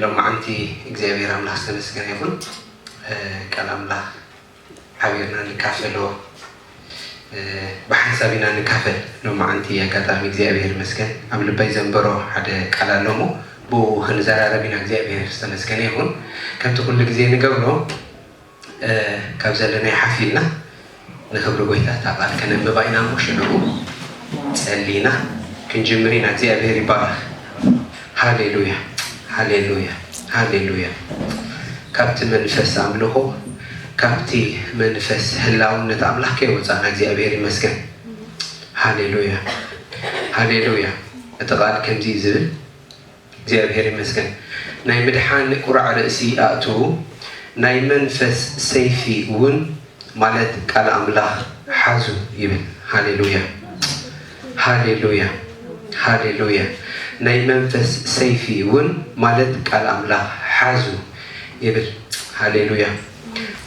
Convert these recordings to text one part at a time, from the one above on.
ሎማዓንቲ እግዚኣብሔር ኣምላኽ ዝተመስገነ ይኹን። ቃል ኣምላኽ ሓቢርና ንካፈሎ፣ ብሓንሳብ ኢና ንካፈል። ሎማዓንቲ ኣጋጣሚ እግዚኣብሔር ይመስገን ኣብ ልበይ ዘንበሮ ሓደ ቃል ኣሎ እሞ ብኡ ክንዘራረብ ኢና። እግዚኣብሔር ዝተመስገነ ይኹን። ከምቲ ኩሉ ግዜ ንገብሮ ካብ ዘለናይ ሓፍ ኢልና ንኽብሪ ጎይታ እታ ቃል ከነንብባ ኢና እሞ ሽዑ ጸሊና ክንጅምር ኢና። እግዚኣብሔር ይባረኽ። ሃሌሉያ፣ ሃሌሉያ፣ ሃሌሉያ። ካብቲ መንፈስ ኣምልኾ፣ ካብቲ መንፈስ ህላውነት ኣምላኽ ከይወጻእና እግዚኣብሔር ይመስገን። ሃሌሉያ፣ ሃሌሉያ። እቲ ቃል ከምዚ እዩ ዝብል፣ እግዚኣብሔር ይመስገን። ናይ ምድሓን ቁራዕ ርእሲ ኣእትዉ፣ ናይ መንፈስ ሰይፊ እውን ማለት ቃል ኣምላኽ ሓዙ ይብል። ሃሌሉያ፣ ሃሌሉያ፣ ሃሌሉያ። ናይ መንፈስ ሰይፊ እውን ማለት ቃል ኣምላኽ ሓዙ ይብል። ሃሌሉያ።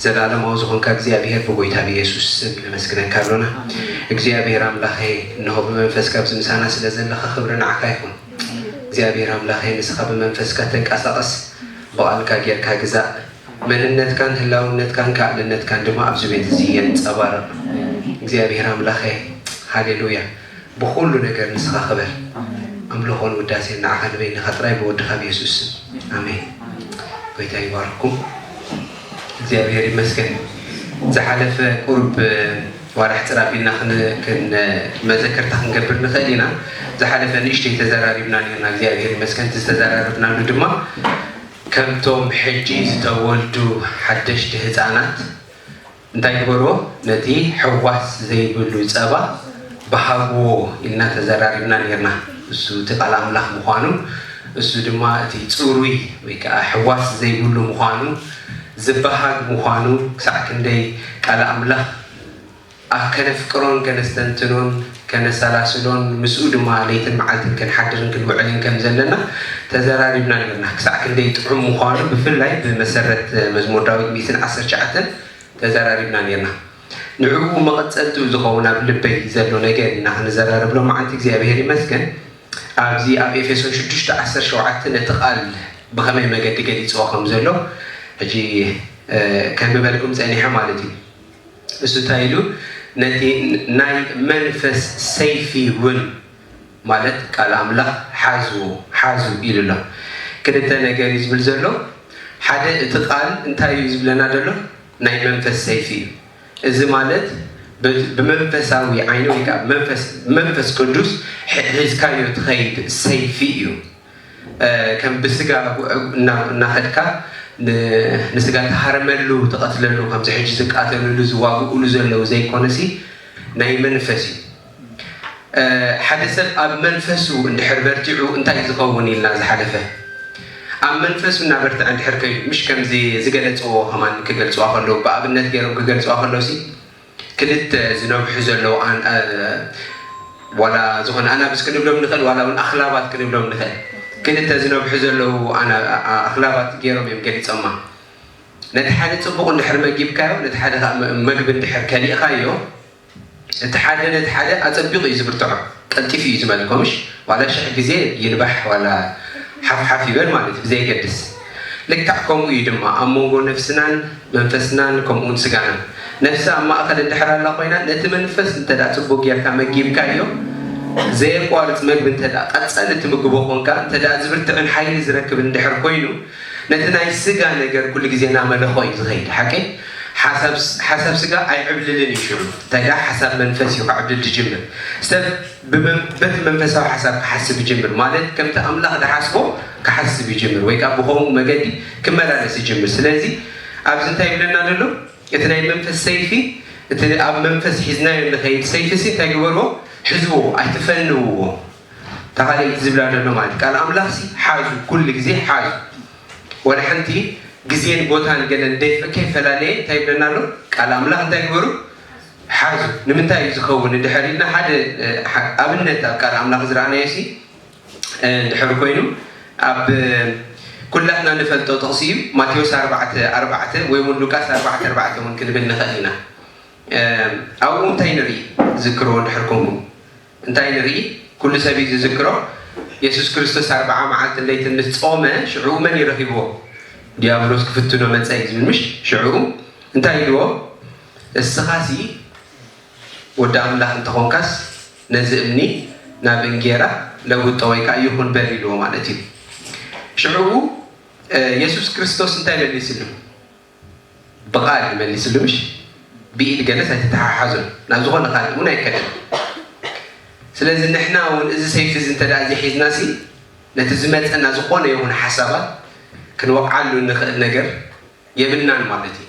ዘላለማዊ ዝኾንካ እግዚኣብሔር ብጎይታ ብኢየሱስ ስም ነመስግነካ ኣሎና። እግዚኣብሔር ኣምላኸ እንሆ ብመንፈስካ ኣብዚ ምሳና ስለ ዘለኻ ክብሪ ንዓኻ ይኹን። እግዚኣብሔር ኣምላኸ ንስኻ ብመንፈስካ ተንቀሳቐስ፣ ብቓልካ ጌርካ ግዛእ። መንነትካን ህላውነትካን ከኣልነትካን ድማ ኣብዚ ቤት እዚ የንጸባርቕ። እግዚኣብሔር ኣምላኸ ሃሌሉያ። ብኹሉ ነገር ንስኻ ክበር። ኣምልኾን ውዳሴን ንዓኻ ንበይንኻ ጥራይ ብወድኻ ብየሱስ ስም ኣሜን። ጎይታ ይባርኩም። እግዚኣብሔር ይመስገን። ዝሓለፈ ቁሩብ ዋላ ሕፅር ኣቢልና መዘከርታ ክንገብር ንኽእል ኢና። ዝሓለፈ ንእሽተይ ተዘራሪብና ነርና። እግዚኣብሔር ይመስገን። እቲ ዝተዘራረብናሉ ድማ ከምቶም ሕጂ ዝተወልዱ ሓደሽቲ ህፃናት እንታይ ግበርዎ? ነቲ ሕዋስ ዘይብሉ ጸባ ብሃግዎ ኢልና ተዘራሪብና ነርና። እሱ እቲ ቃል ኣምላኽ ምዃኑ፣ እሱ ድማ እቲ ጽሩይ ወይ ከዓ ሕዋስ ዘይብሉ ምዃኑ፣ ዝበሃግ ምዃኑ፣ ክሳዕ ክንደይ ቃል ኣምላኽ ከነፍቅሮን ከነስተንትኖን ከነሰላስሎን ምስኡ ድማ ለይትን መዓልትን ክንሓድርን ክንውዕልን ከም ዘለና ተዘራሪብና ነርና። ክሳዕ ክንደይ ጥዑም ምዃኑ ብፍላይ ብመሰረት መዝሙር ዳዊት ሚእትን ዓሰርተ ትሽዓተን ተዘራሪብና ነርና። ንዕኡ መቐጸልትኡ ዝኸውን ኣብ ልበይ ዘሎ ነገር ኢና ክንዘራረብ ሎማዓንቲ እግዚኣብሔር ይመስገን። ኣብዚ ኣብ ኤፌሶን ሽዱሽተ ዓሰርተ ሸውዓተ ነቲ ቃል ብኸመይ መገዲ ገሊጽዎ ከም ዘሎ ሕጂ ከንብበልኩም ጸኒሐ ማለት እዩ። እሱ እንታይ ኢሉ ነቲ ናይ መንፈስ ሰይፊ እውን ማለት ቃል ኣምላኽ ሓዝዎ ሓዙ ኢሉ ኣሎ። ክልተ ነገር እዩ ዝብል ዘሎ። ሓደ እቲ ቃል እንታይ እዩ ዝብለና ዘሎ? ናይ መንፈስ ሰይፊ እዩ። እዚ ማለት ብመንፈሳዊ ዓይኒ ወይ ከዓ መንፈስ ቅዱስ ሒዝካዮ ትኸይድ ሰይፊ እዩ። ከም ብስጋ እናኸድካ ንስጋ ትሃረመሉ ትቐትለሉ ከምዚ ሕጂ ዝቃተልሉ ዝዋግእሉ ዘለዉ ዘይኮነሲ ናይ መንፈስ እዩ። ሓደ ሰብ ኣብ መንፈሱ እንድሕር በርቲዑ እንታይ ዝኸውን ኢልና ዝሓለፈ ኣብ መንፈሱ እናበርትዐ እንድሕር ከይዱ ምሽ ከምዚ ዝገለፅዎ ከማን ክገልፅዋ ከለዉ ብኣብነት ገይሮም ክገልፅዋ ከለዉ ሲ ክልተ ዝነብሑ ዘለዉ ዋላ ዝኾነ ኣናብስ ክንብሎም ንኽእል ዋላ እውን ኣኽላባት ክንብሎም ንኽእል ክልተ ዝነብሑ ዘለዉ ኣኽላባት ገይሮም እዮም ገሊፆማ። ነቲ ሓደ ፅቡቕ እንድሕር መጊብካዮ ነቲ ሓደ መግቢ እንድሕር ከሊእኻዮ እቲ ሓደ ነቲ ሓደ ኣፀቢቑ እዩ ዝብርትዖ። ቀልጢፉ እዩ ዝመልኮ ምሽ ዋላ ሽሕ ግዜ ይንባሕ ዋላ ሓፍሓፍ ይበል ማለት እዩ ብዘየገድስ። ልክዕ ከምኡ እዩ ድማ ኣብ መንጎ ነፍስናን መንፈስናን ከምኡውን ስጋናን። ነፍሲ ኣብ ማእኸል እንድሕር ኣላ ኮይና ነቲ መንፈስ እንተ ደኣ ፅቡቅ ጌርካ መጊብካዮ ዘየቋርፅ መግቢ እንተ ደኣ ቀፀሊ ትምግቦ ኮንካ እንተ ደኣ ዝብርትዕን ሓይሊ ዝረክብ እንድሕር ኮይኑ ነቲ ናይ ስጋ ነገር ኩሉ ግዜ እናመለኾ እዩ ዝኸይድ። ሓቀይ ሓሳብ ስጋ ኣይዕብልልን እዩ ሽዑ እንታይ ደኣ ሓሳብ መንፈስ እዩ ክዕብልል ዝጅምር። ሰብ በቲ መንፈሳዊ ሓሳብ ክሓስብ ይጅምር ማለት ከምቲ ኣምላኽ ዝሓስቦ ክሓስብ ይጅምር ወይ ከዓ ብኸምኡ መገዲ ክመላለስ ይጅምር። ስለዚ ኣብዚ እንታይ ይብለና ዘሎ? እቲ ናይ መንፈስ ሰይፊ እቲ ኣብ መንፈስ ሒዝናዮ ንኸይድ ሰይፊ ሲ እንታይ ግበርዎ? ሕዝዎ ኣይትፈንውዎ። ተኻሊእ ዝብላ ዘሎ ማለት ቃል ኣምላኽ ሲ ሓዙ ኩሉ ግዜ ሓዙ። ወላ ሓንቲ ግዜን ቦታን ገለን ከይፈላለየ እንታይ ይብለና ኣሎ? ቃል ኣምላኽ እንታይ ግበሩ? ሓዙ። ንምንታይ እዩ ዝኸውን? እንድሕር ኢልና ሓደ ኣብነት ኣብ ቃል ኣምላኽ ዝረኣናዮ ሲ እንድሕር ኮይኑ ኣብ ኩላትና ንፈልጦ ጥቕሲ እዩ። ማቴዎስ ኣርባዕተ ኣርባዕተ ወይ እውን ሉቃስ ኣርባዕተ ኣርባዕተ እውን ክንብል ንኽእል ኢና። ኣብኡ እንታይ ንርኢ? ዝክርዎ እንድሕር ኮንኩም እንታይ ንርኢ? ኩሉ ሰብ እዩ ዝዝክሮ። የሱስ ክርስቶስ ኣርብዓ መዓልትን ለይትን ምስ ጾመ፣ ሽዑ መን እዩ ረኺብዎ? ዲያብሎስ ክፍትኖ መጸ እዩ ዝብል፣ ምሽ? ሽዑ እንታይ ኢልዎ? እስኻሲ ወዲ ኣምላኽ እንተኾንካስ፣ ነዚ እምኒ ናብ እንጌራ ለውጦ ወይ ከኣ ይኹን በል ኢልዎ ማለት እዩ። ሽዑ፣ እ፣ የሱስ ክርስቶስ እንታይ መሊስሉ? ብቓል መሊስሉ፣ ምሽ? ብኢድ ገለስ ኣይተተሓሓዞን። ናብ ዝኾነ ካልእ እውን ኣይከደን። ስለዚ ንሕና እውን እዚ ሰይፊ እዚ እንተ ደኣ ዘይሒዝናሲ፣ ነቲ ዝመጸና ዝኾነ ይኹን ሓሳባት ክንወቕዓሉ እንኽእል ነገር የብልናን ማለት እዩ።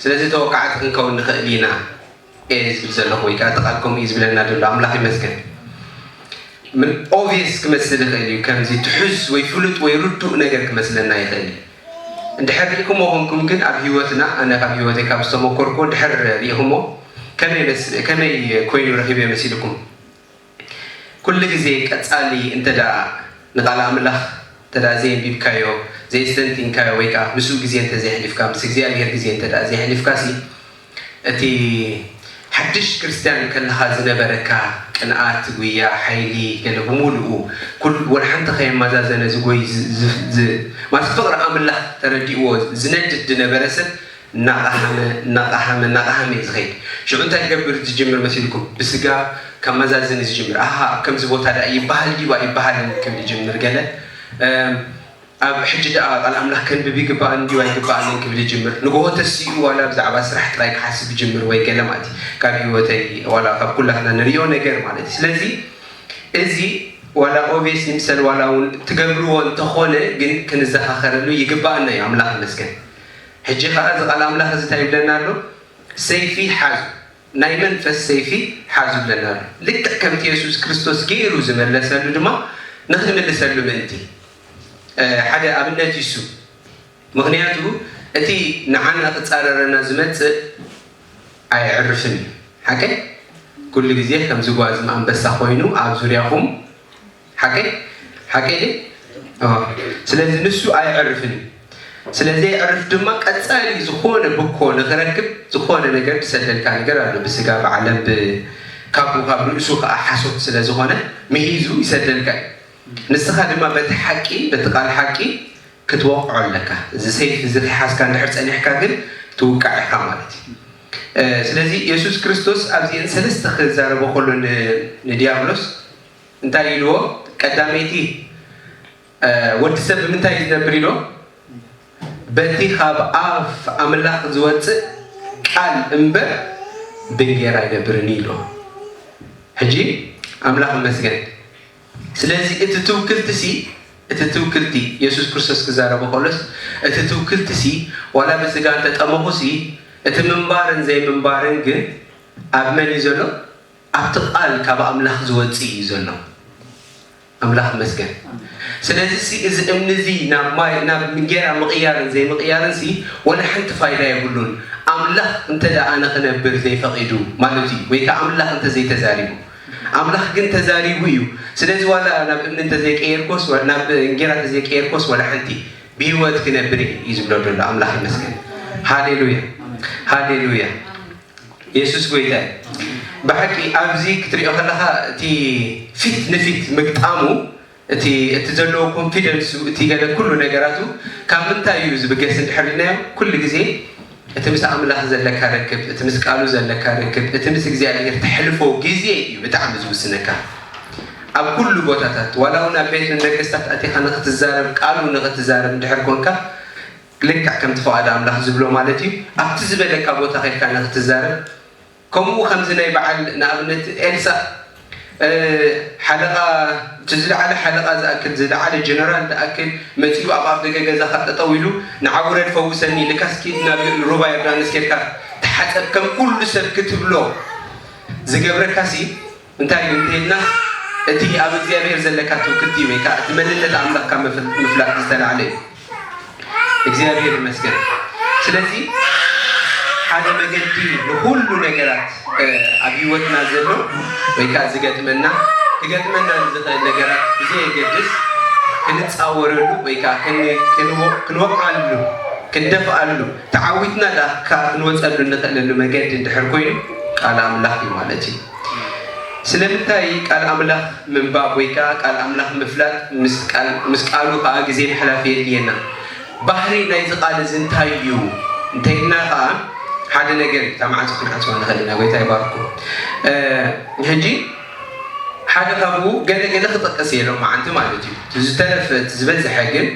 ስለዚ ተወቃዕቲ ክንከውን ንኽእል ኢና እየ ዝብል ዘለኹ፣ ወይ ከኣ እቲ ቃል ከምኡ እዩ ዝብለና ዘሎ። ኣምላኽ ይመስገን። ምን ኦብቪየስ ክመስል ይኽእል እዩ፣ ከምዚ ትሑዝ ወይ ፍሉጥ ወይ ርዱእ ነገር ክመስለና ይኽእል እዩ። እንድሕር ርኢኹሞ ኾንኩም ግን፣ ኣብ ህይወትና፣ ኣነ ካብ ህይወተይ ካብ ዝተመኮርኩ፣ እንድሕር ርኢኹሞ ከመይ መስ-፣ ከመይ ኮይኑ ረኺበ መሲልኩም? ኩሉ ግዜ ቀጻሊ እንተ ደኣ ንቃል ኣምላኽ እንተ ደኣ ዘየንቢብካዮ፣ ዘየስተንቲንካዮ፣ ወይ ከኣ ምስኡ ግዜ እንተ ዘየሕሊፍካ፣ ምስ እግዚኣብሔር ግዜ እንተ ደኣ ዘየሕሊፍካሲ፣ እቲ ሓድሽ ክርስትያን ከለኻ ዝነበረካ ቅንኣት፣ ጉያ፣ ሓይሊ፣ ገለ ብምሉኡ፣ ኩል-፣ ወላ ሓንቲ ከየመዛዘነ ዝጎይ፣ ዝ-፣ ዝ-፣ ዝ-፣ ማለት ፍቕሪ ኣምላኽ ተረዲእዎ ዝነድድ ዝነበረ ሰብ እናቐሃመ፣ እናቐሃመ፣ እናቐሃመ እዩ ዝኸይድ። ሽዑ እንታይ ክገብር ዝጅምር መሲልኩም? ብስጋ ከመዛዝን እዩ ዝጅምር። ኣሃ፣ ኣብ ከምዚ ቦታ ደኣ ይበሃል ድዩ ኣይበሃልን ክብል ይጅምር። ገለ፣ እም፣ ኣብ ሕጂ ደኣ ቃል ኣምላኽ ከንብብ ይግባኣኒ ድዩ ኣይግባኣንን ክብል ይጅምር። ንግሆ ተሲኡ ዋላ ብዛዕባ ስራሕ ጥራይ ክሓስብ ይጅምር ወይ ገለ ማለት እዩ። ካብ ህይወተይ ዋላ ካብ ኩላትና ንሪኦ ነገር ማለት እዩ። ስለዚ እዚ ዋላ ኦብቪየስ ይምሰል ዋላ እውን ትገብርዎ እንተኾነ ግን ክንዘኻኸረሉ ይግባኣና እዩ። ኣምላኽ ይመስገን። ሕጂ ኸዓ እዚ ቃል ኣምላኽ እዚ እንታይ ይብለና ኣሎ? ሰይፊ ሓዙ፣ ናይ መንፈስ ሰይፊ ሓዙ ይብለና ኣሎ። ልክዕ ከምቲ የሱስ ክርስቶስ ገይሩ ዝመለሰሉ ድማ ንኽንምልሰሉ ምእንቲ፣ እ፣ ሓደ ኣብነት እዩ እሱ። ምኽንያቱ እቲ ንዓና ክጻረረና ዝመጽእ ኣየዕርፍን እዩ። ሓቀይ? ኩሉ ግዜ ከም ዝጓዝም ኣንበሳ ኮይኑ ኣብ ዙርያኹም፣ ሓቀይ? ሓቀይ ድዩ? ኣዎ። ስለዚ ንሱ ኣየዕርፍን እዩ። ስለ ዘየዕርፍ ድማ ቀጻሊ ዝኾነ ብኮ ንኽረክብ ዝኾነ ነገር ዝሰደልካ ነገር ኣሎ። ብስጋ ብዓለም ብ-፣ ካብኡ ካብ ርእሱ ከኣ ሓሶት ስለ ዝኾነ ምሂዙ ይሰደልካ እዩ። ንስኻ ድማ በቲ ሓቂ፣ በቲ ቃል ሓቂ ክትወቕዖ ኣለካ። እዚ ሰይፍ እዚ ከይሓዝካ እንድሕር ጸኒሕካ ግን ትውቃዕ ኢኻ ማለት እዩ። እ፣ ስለዚ የሱስ ክርስቶስ ኣብዚአን ሰለስተ ክዛረቦ ከሎ ን-፣ ንዲያብሎስ እንታይ ኢልዎ? ቀዳመይቲ፣ እ፣ ወዲ ሰብ ብምንታይ እዩ ዝነብር ኢልዎ? በቲ ካብ ኣፍ ኣምላኽ ዝወጽእ ቃል እምበር ብእንጌራ ኣይነብርን እዩ ኢልዎ። ሕጂ ኣምላኽ ይመስገን። ስለዚ እቲ ትውክልቲ ሲ፣ እቲ ትውክልቲ የሱስ ክርስቶስ ክዛረቦ ከሎስ፣ እቲ ትውክልቲ ሲ ዋላ ብስጋ እንተጠመኹ ሲ፣ እቲ ምንባርን ዘይምንባርን ግን ኣብ መን እዩ ዘሎ? ኣብቲ ቃል ካብ ኣምላኽ ዝወጽእ እዩ ዘሎ። ኣምላኽ ይመስገን። ስለዚ ሲ፣ እዚ እምኒ እዚ ናብ ማይ፣ ናብ እንጌራ ምቕያርን ዘይምቕያርን ሲ፣ ወላ ሓንቲ ፋይዳ የብሉን። ኣምላኽ እንተ ደኣ ንኽነብር ዘይፈቒዱ ማለት እዩ፣ ወይ ከኣ ኣምላኽ እንተ ዘይተዛሪቡ። ኣምላኽ ግን ተዛሪቡ እዩ። ስለዚ ዋላ ናብ እምኒ እንተ ዘይቀየርኩስ፣ ወ-፣ ናብ እንጌራ እንተ ዘይቀየርኩስ፣ ወላ ሓንቲ ብህይወት ክነብር እየ እዩ ዝብሎ ዘሎ። ኣምላኽ ይመስገን። ሃሌሉያ። ሃሌሉያ። የሱስ ጎይታ እዩ። ብሓቂ ኣብዚ ክትሪኦ ከለኻ እቲ ፊት ንፊት ምግጣሙ፣ እቲ፣ እቲ ዘለዎ ኮንፊደንሱ፣ እቲ ገለ ኩሉ ነገራቱ ካብ ምንታይ እዩ ዝብገስ እንድሕር ኢልናዮ፣ ኩሉ ግዜ እቲ ምስ ኣምላኽ ዘለካ ርክብ፣ እቲ ምስ ቃሉ ዘለካ ርክብ፣ እቲ ምስ እግዚኣብሔር ተሕልፎ ግዜ እዩ ብጣዕሚ ዝውስነካ። ኣብ ኩሉ ቦታታት፣ ዋላ እውን ኣብ ቤት ነገስታት ኣቲኻ ንኽትዛረብ፣ ቃሉ ንኽትዛረብ እንድሕር ኮንካ፣ ልክዕ ከምቲ ፍቓድ ኣምላኽ ዝብሎ ማለት እዩ፣ ኣብቲ ዝበለካ ቦታ ኸድካ ንኽትዛረብ፣ ከምኡ ከምዚ ናይ በዓል ንኣብነት ኤልሳእ፣ እ፣ ሓለቓ፣ እቲ ዝለዓለ ሓለቓ ዝኣክል፣ ዝለዓለ ጀነራል ዝኣክል መጺኡ ኣብ ኣፍ ደገ ገዛኻ ጠጠው ኢሉ፣ "ንዓ ውረድ ፈውሰኒ" ኢልካስ ኪድ ናብ ሩባ ዮርዳኖስ ኬድካ ተሓጸብ ከም ኩሉ ሰብ ክትብሎ ዝገብረካሲ እንታይ እዩ እንተኢልና፣ እቲ ኣብ እግዚኣብሔር ዘለካ ትውክልቲ ወይ ከኣ እቲ መንነት ኣምላኽካ ምፍል-፣ ምፍላጥ ዝተላዕለ እዩ። እግዚኣብሔር ይመስገን። ስለዚ ሓደ መገዲ ንኹሉ ነገራት፣ እ፣ ኣብ ህይወትና ዘሎ ወይ ከኣ ዝገጥመና፣ ክገጥመና ንዝኽእል ነገራት ብዘየገድስ ክንጻወረሉ ወይ ከኣ ክን-፣ ክንወ-፣ ክንወቕዓሉ፣ ክንደፍኣሉ፣ ተዓዊትና ደኣ ከኣ ክንወጸሉ እንኽእለሉ መገዲ እንድሕር ኮይኑ ቃል ኣምላኽ እዩ ማለት እዩ። ስለምንታይ ቃል ኣምላኽ ምንባብ ወይ ከዓ ቃል ኣምላኽ ምፍላጥ ምስ ቃል- ምስ ቃሉ ከዓ ግዜ ምሕላፍ የድልየና? ባህሪ ናይዚ ቃል እዚ እንታይ እዩ እንተይልና ከዓ ሓደ ነገር እታ መዓልቲ ክንዓፅዋ ንኽእል ኢና። ጎይታ ይባርኩም። ሕጂ ሓደ ካብኡ ገለ ገለ ክጠቅስ እየ ሎም መዓንቲ ማለት እዩ። እቲ ዝተረፈ እቲ ዝበዝሐ ግን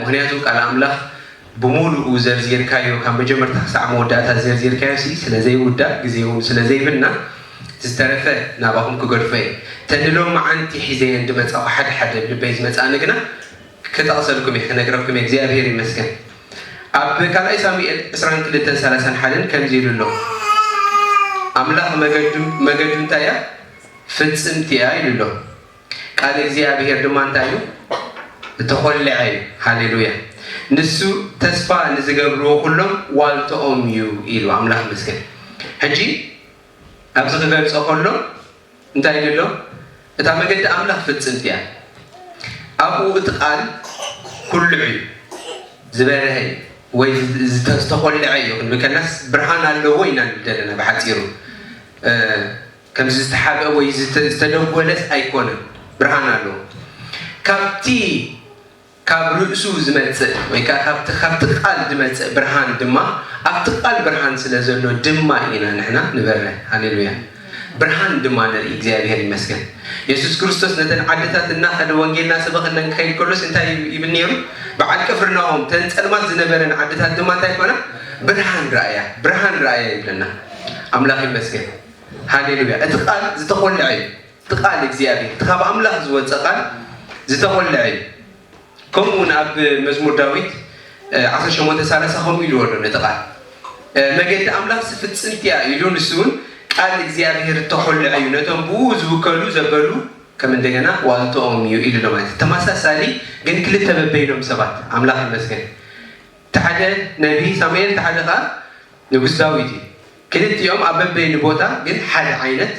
ምክንያቱ ቃል ኣምላኽ ብሙሉኡ ዘርዚርካዮ ካብ መጀመርታ ክሳዕ መወዳእታ ዘርዚርካዮ ሲ ስለ ዘይውዳእ ግዜ እውን ስለ ዘይብልና ዝተረፈ ናባኹም ክገድፎ እየ። ተንሎም መዓንቲ ሒዘየን ድመፃኹ ሓደ ሓደ ብልበይ ዝመፃኒ ግና ክጠቕሰልኩም እየ ክነግረኩም እየ። እግዚኣብሔር ይመስገን። ኣብ ካልኣይ ሳሙኤል ዕስራን ክልተን ሰላሳን ሓደን ከምዚ ኢሉ ኣሎ። ኣምላኽ መገዱ እንታይ እያ? ፍጽምቲ እያ ኢሉ ኣሎ። ቃል እግዚኣብሔር ድማ እንታይ እዩ? እተኾልዐ እዩ። ሃሌሉያ። ንሱ ተስፋ ንዝገብርዎ ኩሎም ዋልተኦም እዩ ኢሉ ኣምላኽ መስገን። ሕጂ ኣብዚ ክገልጾ ከሎ እንታይ ኢሉ ኣሎ? እታ መገዲ ኣምላኽ ፍጽምቲ እያ። ኣብኡ እቲ ቃል ኩልዕ እዩ፣ ዝበርሀ እዩ ወይ ዝተኾልዐ እዩ ክንብል ከለናስ ብርሃን ኣለዎ ኢና ንብል ዘለና ብሓፂሩ። ከምዚ ዝተሓብአ ወይ ዝተደጎለስ ኣይኮነን፣ ብርሃን ኣለዎ። ካብቲ ካብ ርእሱ ዝመጽእ ወይ ከዓ ካብቲ ካብቲ ቃል ዝመጽእ ብርሃን ድማ ኣብቲ ቃል ብርሃን ስለ ዘሎ ድማ ኢና ንሕና ንበርህ። ሃሌሉያ። ብርሃን ድማ ንርኢ። እግዚኣብሔር ይመስገን። የሱስ ክርስቶስ ነተን ዓድታት እናኸደ ወንጌል እናሰበኸለን ክኸይድ ከሎስ እንታይ ይብል ነይሩ? በዓል ቅፍርናሆም ተን ጸልማት ዝነበረን ዓድታት ድማ እንታይ ኮና? ብርሃን ረኣያ፣ ብርሃን ረኣያ ይብለና። ኣምላኽ ይመስገን። ሃሌሉያ። እቲ ቃል ዝተኾልዐ እዩ። እቲ ቃል እግዚኣብሔር እቲ ካብ ኣምላኽ ዝወፀ ቃል ዝተኾልዐ እዩ። ከምኡ እውን ኣብ መዝሙር ዳዊት ዓሰርተ ሸሞንተ ሰላሳ ከምኡ ኢልዎ ኣሎ ነቲ ቃል። መገዲ ኣምላኽ ፍጽምቲ እያ ኢሉ ንሱ እውን ቃል እግዚኣብሔር እተኾልዐ እዩ፣ ነቶም ብኡ ዝውከሉ ዘበሉ ከም እንደገና ዋልተኦም እዩ ኢሉ ኣሎ ማለት እዩ። ተመሳሳሊ ግን ክልተ በበይኖም ሰባት ኣምላኽ ይመስገን። እቲ ሓደ ነቢ ሳሙኤል እቲ ሓደ ከዓ ንጉስ ዳዊት እዩ። ክልቲኦም ኣብ በበይኑ ቦታ ግን ሓደ ዓይነት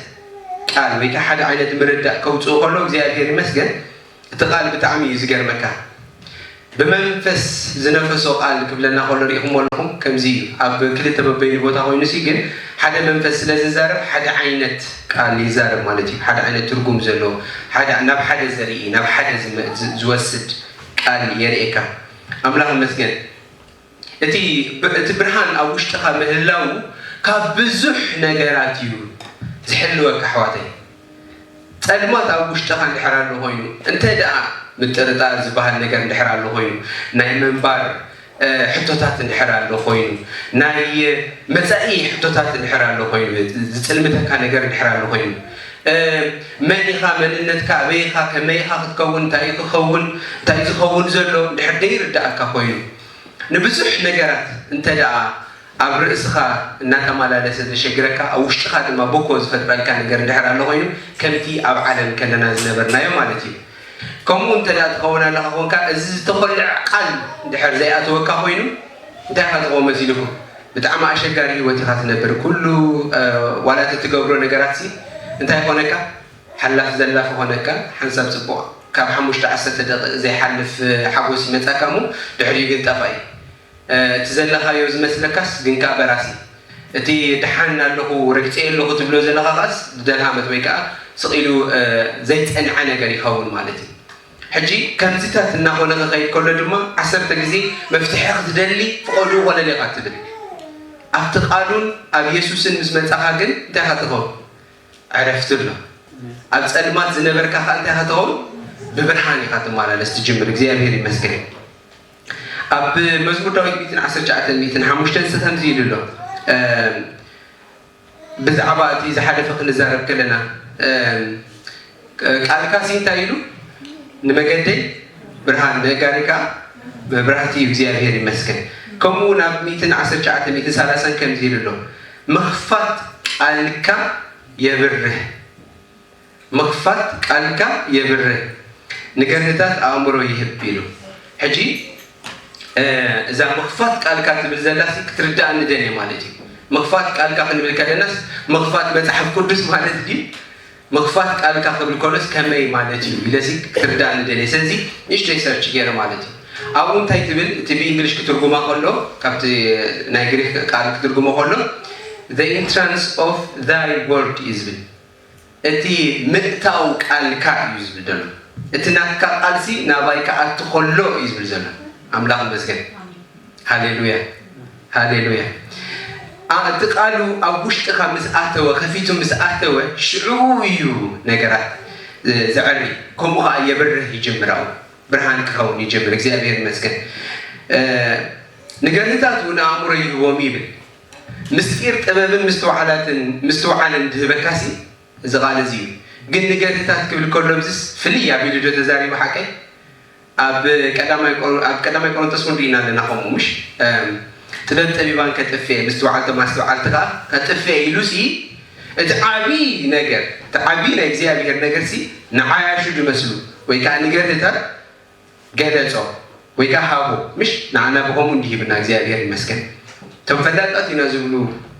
ቃል ወይ ከዓ ሓደ ዓይነት ምርዳእ ከውፅኡ ከሎ እግዚኣብሔር ይመስገን እቲ ቃል ብጣዕሚ እዩ ዝገርመካ። ብመንፈስ ዝነፈሶ ቃል ክብለና ከሎ ርኢኹሞ ኣለኹም። ከምዚ እዩ ኣብ ክልተ በበይኑ ቦታ ኮይኑ ሲ ግን ሓደ መንፈስ ስለ ዝዛረብ ሓደ ዓይነት ቃል ይዛረብ ማለት እዩ። ሓደ ዓይነት ትርጉም ዘለዎ ሓደ ናብ ሓደ ዘርኢ ናብ ሓደ ዝወስድ ቃል የርእየካ። ኣምላኽ ይመስገን። እቲ እቲ ብርሃን ኣብ ውሽጥኻ ምህላው ካብ ብዙሕ ነገራት እዩ ዝሕልወካ ኣሕዋተይ። ጸልማት ኣብ ውሽጥኻ እንድሕር ኣሎ ኮይኑ እንተ ደኣ ምጥርጣር ዝበሃል ነገር እንድሕር ኣሎ ኮይኑ ናይ ምንባር ሕቶታት እንድሕር ኣሎ ኮይኑ ናይ መጻኢ ሕቶታት እንድሕር ኣሎ ኮይኑ ዝጽልምተካ ነገር እንድሕር ኣሎ ኮይኑ መን ኢኻ መንነትካ ኣበይ ኢኻ ከመይ ኢኻ ክትከውን እንታይ እዩ ክኸውን እንታይ እዩ ዝኸውን ዘሎ እንድሕር ደይርዳእካ ኮይኑ ንብዙሕ ነገራት እንተ ደኣ ኣብ ርእስኻ እናተመላለሰ ዘሸግረካ ኣብ ውሽጥኻ ድማ ቦኮ ዝፈጥረልካ ነገር እንድሕር ኣሎ ኮይኑ ከምቲ ኣብ ዓለም ከለና ዝነበርናዮ ማለት እዩ። ከምኡ እንተ ደኣ ትኸውን ኣለኻ ኮንካ እዚ ዝተኾልዐ ቃል እንድሕር ዘይኣተወካ ኮይኑ እንታይ ኢኻ ትኸውን መሲልኩም? ብጣዕሚ ኣሸጋሪ ህይወት ኢኻ ትነብር። ኩሉ ዋላ እቲ ትገብሮ ነገራት ሲ እንታይ ኮነካ? ሓላፍ ዘላፍ ኾነካ ሓንሳብ ጽቡቕ ካብ ሓሙሽተ ዓሰርተ ደቂቕ ዘይሓልፍ ሓጎስ ይመጻካ እሞ ድሕሪኡ ግን ጠፋኢ። እቲ ዘለኻዮ ዝመስለካስ ግን ከኣ በራሲ። እቲ ደሓን ኣለኹ ረግጸዮ ኣለኹ ትብሎ ዘለኻ ከኣስ ብደልሃመት ወይ ከኣ ስቕ ኢሉ ዘይጸንዐ ነገር ይኸውን ማለት እዩ። ሕጂ ከምዚታት እናኾነ ክኸይድ ከሎ ድማ ዓሰርተ ግዜ መፍትሒ ክትደሊ ፍቐድኡ ኮለል ኢኻ ትብል። ኣብቲ ቃሉን ኣብ የሱስን ምስ መጻኻ ግን እንታይ ኢኻ ትኸውን? ዕረፍቲ ኣሎ። ኣብ ጸልማት ዝነበርካ ከኣ እንታይ ኢኻ ትኸውን? ብብርሃን ኢኻ ትመላለስ ትጅምር። እግዚኣብሔር ይመስገን። ኣብ መዝሙር ዳዊት ሚእትን ዓሰርተ ትሽዓተን ሚእትን ሓሙሽተን ሲ ከምዚ ኢሉ ኣሎ። ብዛዕባ እቲ ዝሓለፈ ክንዛረብ ከለና ቃልካ ሲ እንታይ ኢሉ ንመገደይ ብርሃን ነጋሪካ መብራህቲ እዩ። እግዚኣብሔር ይመስገን። ከምኡ ናብ ሚእትን ዓሰርተ ትሽዓተ ሚእትን ሰላሳን ከምዚ ኢሉ ኣሎ ምኽፋት ቃልካ የብርህ ምኽፋት ቃልካ የብርህ ንገርህታት ኣእምሮ ይህብ ኢሉ። ሕጂ እዛ ምኽፋት ቃልካ ትብል ዘላሲ ክትርዳእኒ ደልየ ማለት እዩ። ምኽፋት ቃልካ ክንብል ከለናስ ምኽፋት መፅሓፍ ቅዱስ ማለት ድዩ? ምኽፋት ቃልካ ክብል ከሎስ ከመይ ማለት እዩ ኢለሲ ክትርዳእኒ ደልየ። ስለዚ ንእሽተይ ሰርች ገይረ ማለት እዩ። ኣብኡ እንታይ ትብል እቲ ብእንግሊሽ ክትርጉማ ከሎ ካብቲ ናይ ግሪክ ቃል ክትርጉሞ ከሎ the entrance of thy word እዩ ዝብል እቲ ምእታው ቃልካ እዩ ዝብል ዘሎ። እቲ ናትካ ቃልሲ ናባይ ክኣቱ ከሎ እዩ ዝብል ዘሎ። ኣምላኽ ይመስገን። ሃሌሉያ፣ ሃሌሉያ። ኣ- እቲ ቃሉ ኣብ ውሽጥኻ ምስ ኣተወ፣ ከፊቱ ምስ ኣተወ፣ ሽዑ እዩ ነገራት እ፣ ዘዕሪ። ከምኡ ኸዓ የብርህ ይጅምር፣ ኣብኡ ብርሃን ክኸውን ይጅምር። እግዚኣብሔር ይመስገን። እ፣ ንገርህታቱ ንኣእምሮ ይህቦም ይብል። ምስጢር ጥበብን ምስትውዓላትን ምስትውዓልን ድህበካሲ እዚ ቃል እዚ እዩ። ግን ንገርህታት ክብል ከሎ ብዝስ ፍልይ ኣቢሉ ዶ ተዛሪቡ ሓቀይ? ኣብ ቀዳማይ ቆሮ- ኣብ ቀዳማይ ቆሮንቶስ እውን ርኢና ኣለና ከምኡ፣ ምሽ? እም፣ ጥበብ ጠቢባን ከጥፍኤ፣ ምስትውዓል ማስተውዓልቲ ከዓ ከጥፍኤ ኢሉ ሲ፣ እቲ ዓብዪ ነገር፣ እቲ ዓብዪ ናይ እግዚኣብሔር ነገር ሲ ንዓያሹ ድመስሉ ወይ ከዓ ንገርህታት ገለጾ ወይ ከዓ ሃቦ፣ ምሽ? ንዓና ብኸምኡ እንዲህ ይብልና እግዚኣብሔር ይመስገን። እቶም ፈላጣት ኢና ዝብሉ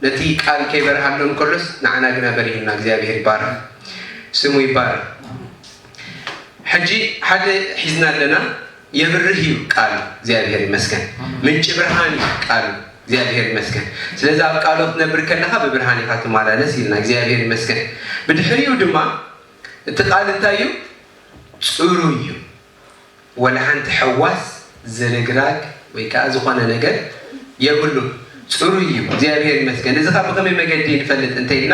ነቲ ቃል ከይበርሃሎም ከሎስ ንዓና ግና በሪሁና እግዚኣብሔር ይባረክ፣ ስሙ ይባረክ። ሕጂ ሓደ ሒዝና ኣለና። የብርህ እዩ ቃሉ እግዚኣብሔር ይመስገን። ምንጪ ብርሃን እዩ ቃሉ እግዚኣብሔር ይመስገን። ስለዚ ኣብ ቃሉ ክትነብር ከለኻ ብብርሃን ኢኻ ትመላለስ ኢልና እግዚኣብሔር ይመስገን። ብድሕሪኡ ድማ እቲ ቃል እንታይ እዩ? ጽሩይ እዩ። ወላ ሓንቲ ሕዋስ ዝርግራግ ወይ ከዓ ዝኾነ ነገር የብሉን። ጽሩይ እዩ እግዚኣብሔር ይመስገን። እዚ ካብ ብኸመይ መገዲ ንፈልጥ እንተኢልና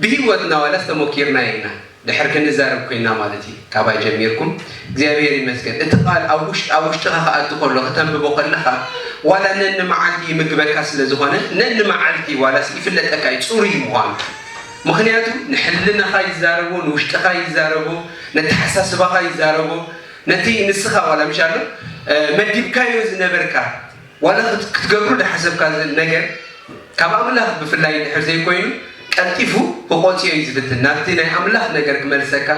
ብህይወትና ዋላስ ተሞኪርና ኢና ድሕር ክንዛረብ ኮይና ማለት እዩ። ካባይ ጀሚርኩም እግዚኣብሔር ይመስገን። እቲ ቃል ኣብ ውሽጥ ኣብ ውሽጥኻ ክኣቱ ከሎ ከተንብቦ ከለኻ ዋላ ነኒ መዓልቲ ይምግበካ ስለ ዝኾነ ነኒ መዓልቲ ዋላስ ይፍለጠካ እዩ ጽሩይ ምዃኑ። ምኽንያቱ ንሕልናኻ ይዛረቦ፣ ንውሽጥኻ ይዛረቦ፣ ነተሓሳስባኻ ይዛረቦ። ነቲ ንስኻ ዋላ ምሽ ኣሎ መዲብካዮ ዝነበርካ ዋላ ክትገብሩ ዝሓሰብካ ነገር ካብ ኣምላኽ ብፍላይ ድሕር ዘይኮይኑ ቀልጢፉ ክቆፅዮ እዩ ዝፍትን። ናብቲ ናይ ኣምላኽ ነገር ክመልሰካ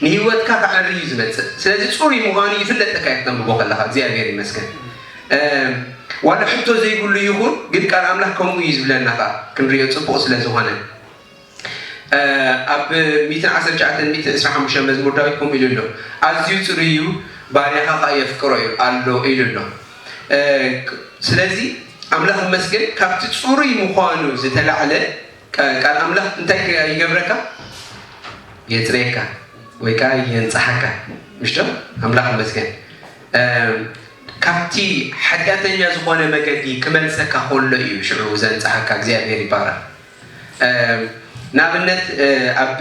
ንህይወትካ ክዓሪ እዩ ዝመፅእ። ስለዚ ፅሩይ ምዃኑ ይፍለጠካ እዩ ክተንብቦ ከለካ። እግዚኣብሔር ይመስገን። ዋላ ሕቶ ዘይብሉ ይኹን ግን ቃል ኣምላኽ ከምኡ እዩ ዝብለና ከዓ ክንሪኦ ፅቡቕ ስለ ዝኾነ ኣብ ሚእትን ዓሰርተ ትሽዓተን ሚእትን ዕስራን ሓሙሽተን መዝሙር ዳዊት ከምኡ ኢሉ ኣሎ፣ ኣዝዩ ጽሩይ እዩ፣ ባርያኻ ኸኣ የፍቅሮ እዩ ኣሎ ኢሉ ኣሎ። ስለዚ ኣምላኽ ይመስገን፣ ካብቲ ጽሩይ ምዃኑ ዝተላዕለ ቃል ኣምላኽ እንታይ ይገብረካ? የጽርየካ ወይ ከኣ የንጽሓካ። ምሽቶ ኣምላኽ ይመስገን። ካብቲ ሓጢኣተኛ ዝኾነ መገዲ ክመልሰካ ከሎ እዩ ሽዑ ዘንጽሓካ። እግዚኣብሔር ይባረኽ። ንኣብነት ኣብ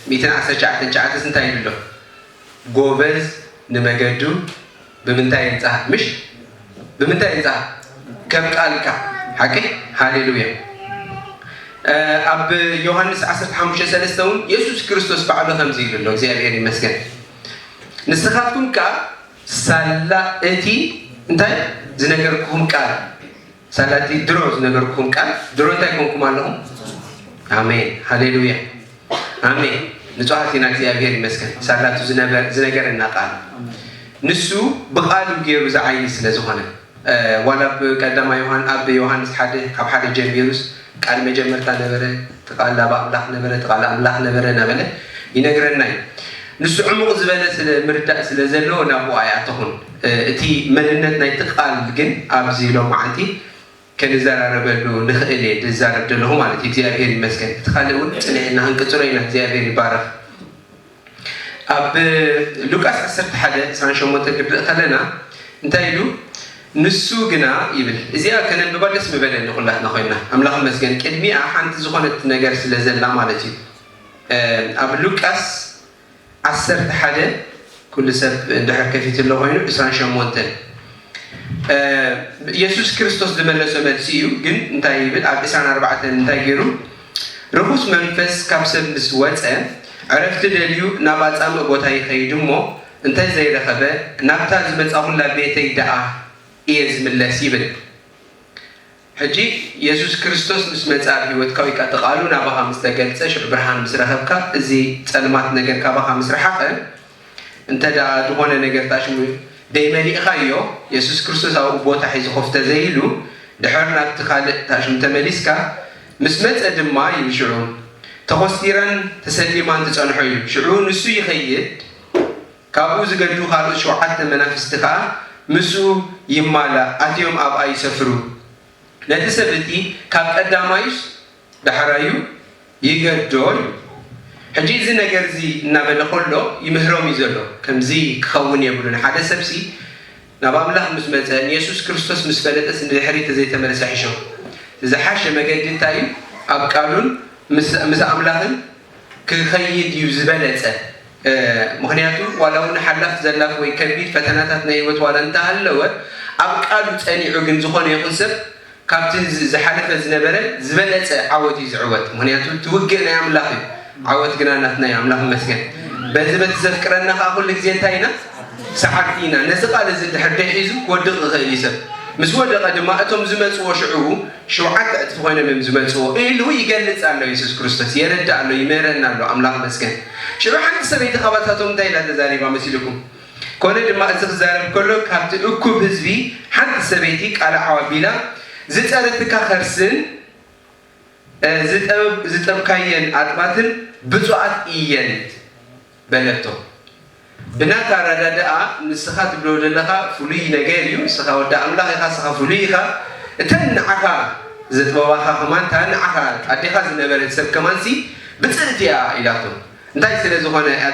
ሚእትን ዓሰርተ ትሽዓተን ትሽዓተስ እንታይ ኢሉ ኣሎ? ጎበዝ ንመገዱ ብምንታይ ይንጻህ? ምሽ ብምንታይ ይንጻህ? ከም ቃልካ። ሓቂ። ሃሌሉያ። ኣብ ዮሃንስ ዓሰርተ ሓሙሽተ ሰለስተ እውን የሱስ ክርስቶስ ባዕሉ ከምዚ ኢሉ ኣሎ። እግዚኣብሔር ይመስገን። ንስኻትኩም ከኣ ሳላ እቲ እንታይ ዝነገርኩኹም ቃል፣ ሳላ እቲ ድሮ ዝነገርኩኹም ቃል ድሮ እንታይ ኮንኩም ኣለኹም? ኣሜን ሃሌሉያ ኣሜን። ንጹሃት ኢና እግዚኣብሔር ይመስገን። ሳላ እቲ ዝነገረና ቃል ንሱ ብቓሉ ገይሩ ዝዓይኒ ስለ ዝኾነ ዋላ ኣብ ቀዳማ ዮሃን ኣብ ዮሃንስ ሓደ ካብ ሓደ ጀሚሩስ ቃል መጀመርታ ነበረ፣ እቲ ቃል ኣብ ኣምላኽ ነበረ፣ እቲ ቃል ኣምላኽ ነበረ እናበለ ይነግረና እዩ። ንሱ ዕሙቕ ዝበለ ስለ ምርዳእ ስለ ዘለዎ ናብኡ ኣይኣተኹን። እቲ መንነት ናይቲ ቃል ግን ኣብዚ ሎም መዓልቲ ክንዘራረበሉ ንኽእል እየ ዝዛረብ ዘለኹ ማለት እዩ። እግዚኣብሔር ይመስገን። እቲ ካልእ እውን ጽኒዕና ክንቅጽሎ ኢና። እግዚኣብሔር ይባረኽ። ኣብ ሉቃስ ዓሰርተ ሓደ ዕስራን ሸሞንተን ክንርኢ ከለና እንታይ ኢሉ? ንሱ ግና ይብል። እዚኣ ከነንብባ ደስ ምበለኒ ኩላትና ኮይና። ኣምላኽ ይመስገን። ቅድሚኣ ሓንቲ ዝኾነት ነገር ስለ ዘላ ማለት እዩ። ኣብ ሉቃስ ዓሰርተ ሓደ ኩሉ ሰብ እንድሕር ከፊትሎ ኮይኑ ዕስራን ሸሞንተን የሱስ ክርስቶስ ዝመለሶ መልሲ እዩ። ግን እንታይ ይብል? ኣብ ዕስራን ኣርባዕተን እንታይ ገይሩ? ርኹስ መንፈስ ካብ ሰብ ምስ ወጸ ዕረፍቲ ደልዩ ናብ ኣጻምእ ቦታ ይኸይድ እሞ እንተ ዘይረኸበ ናብታ ዝመጻኹላ ቤተይ ደኣ እየ ዝምለስ ይብል። ሕጂ የሱስ ክርስቶስ ምስ መጸ ኣብ ህይወትካ ወይ ከኣ እቲ ቃሉ ናባኻ ምስ ተገልጸ ሽዑ ብርሃን ምስ ረኸብካ እዚ ጸልማት ነገር ካባኻ ምስ ረሓቐ እንተ ደኣ ዝኾነ ነገር ታሽሙ ደይመሊእኻዮ የሱስ ክርስቶስ ኣብኡ ቦታ ሒዙ ኮፍ ተዘይሉ ድሕር ናብቲ ካልእ ታሽሙ ተመሊስካ ምስ መጸ ድማ ይብል ሽዑ ተኾስቲራን ተሰሊማን ትጸንሖ እዩ። ሽዑ ንሱ ይኸይድ ካብኡ ዝገዱ ካልኦት ሸውዓተ መናፍስቲ ከኣ ምስኡ ይማላእ፣ ኣትዮም ኣብኣ ይሰፍሩ። ነቲ ሰብ እቲ ካብ ቀዳማዩስ ዳሕራዩ ይገዶ እዩ። ሕጂ እዚ ነገር እዚ እናበለ ከሎ ይምህሮም እዩ ዘሎ። ከምዚ ክኸውን የብሉን። ሓደ ሰብሲ ናብ ኣምላኽ ምስ መጸ፣ ንየሱስ ክርስቶስ ምስ ፈለጠስ ንድሕሪት ተዘይተመለሰ ሕሾ። ዝሓሸ መገዲ እንታይ እዩ? ኣብ ቃሉን ምስ ኣምላኽን ክኸይድ እዩ ዝበለጸ። ምኽንያቱ ዋላ እውን ሓላፍ ዘላፍ ወይ ከቢድ ፈተናታት ናይ ህይወት ዋላ እንተሃለወ፣ ኣብ ቃሉ ጸኒዑ ግን ዝኾነ ይኹን ሰብ ካብቲ ዝሓለፈ ዝነበረ ዝበለጸ ዓወት እዩ ዝዕወት። ምኽንያቱ እቲ ውግእ ናይ ኣምላኽ እዩ፣ ዓወት ግና ናትና እዩ። ኣምላኽ ይመስገን። በዚ በቲ ዘፍቅረና ከዓ ኩሉ ግዜ እንታይ ኢና? ሰዓርቲ ኢና። ነዚ ቃል እዚ እንድሕር ደሒዙ ክወድቕ ይኽእል እዩ ሰብ። ምስ ወደቐ ድማ እቶም ዝመፅዎ ሽዑ ሸውዓተ ዕጥፊ ኮይኖም እዮም ዝመፅዎ ኢሉ ይገልፅ ኣሎ የሱስ ክርስቶስ። የረድእ ኣሎ፣ ይምህረና ኣሎ። ኣምላኽ ይመስገን። ሽዑ ሓንቲ ሰበይቲ ካባታቶም እንታይ ኢላ ተዛሪባ መሲልኩም? ኮነ ድማ እዚ ክዛረብ ከሎ ካብቲ እኩብ ህዝቢ ሓንቲ ሰበይቲ ቃል ዓው ኣቢላ፣ ዝፀረትካ ከርስን ዝጠብካየን ኣጥባትን ብፁዓት እየን በለቶ። ብናታ ኣረዳድኣ ንስኻ ትብሎ ዘለኻ ፍሉይ ነገር እዩ። ንስኻ ወዲ ኣምላኽ ኢኻ፣ ንስኻ ፍሉይ ኢኻ። እተን ንዓኻ ዘጥበባኻ ከማን፣ እታ ንዓኻ ኣዴኻ ዝነበረት ሰብ ከማንሲ ብፅእቲ እያ ኢላቶ። እንታይ ስለ ዝኾነ እያ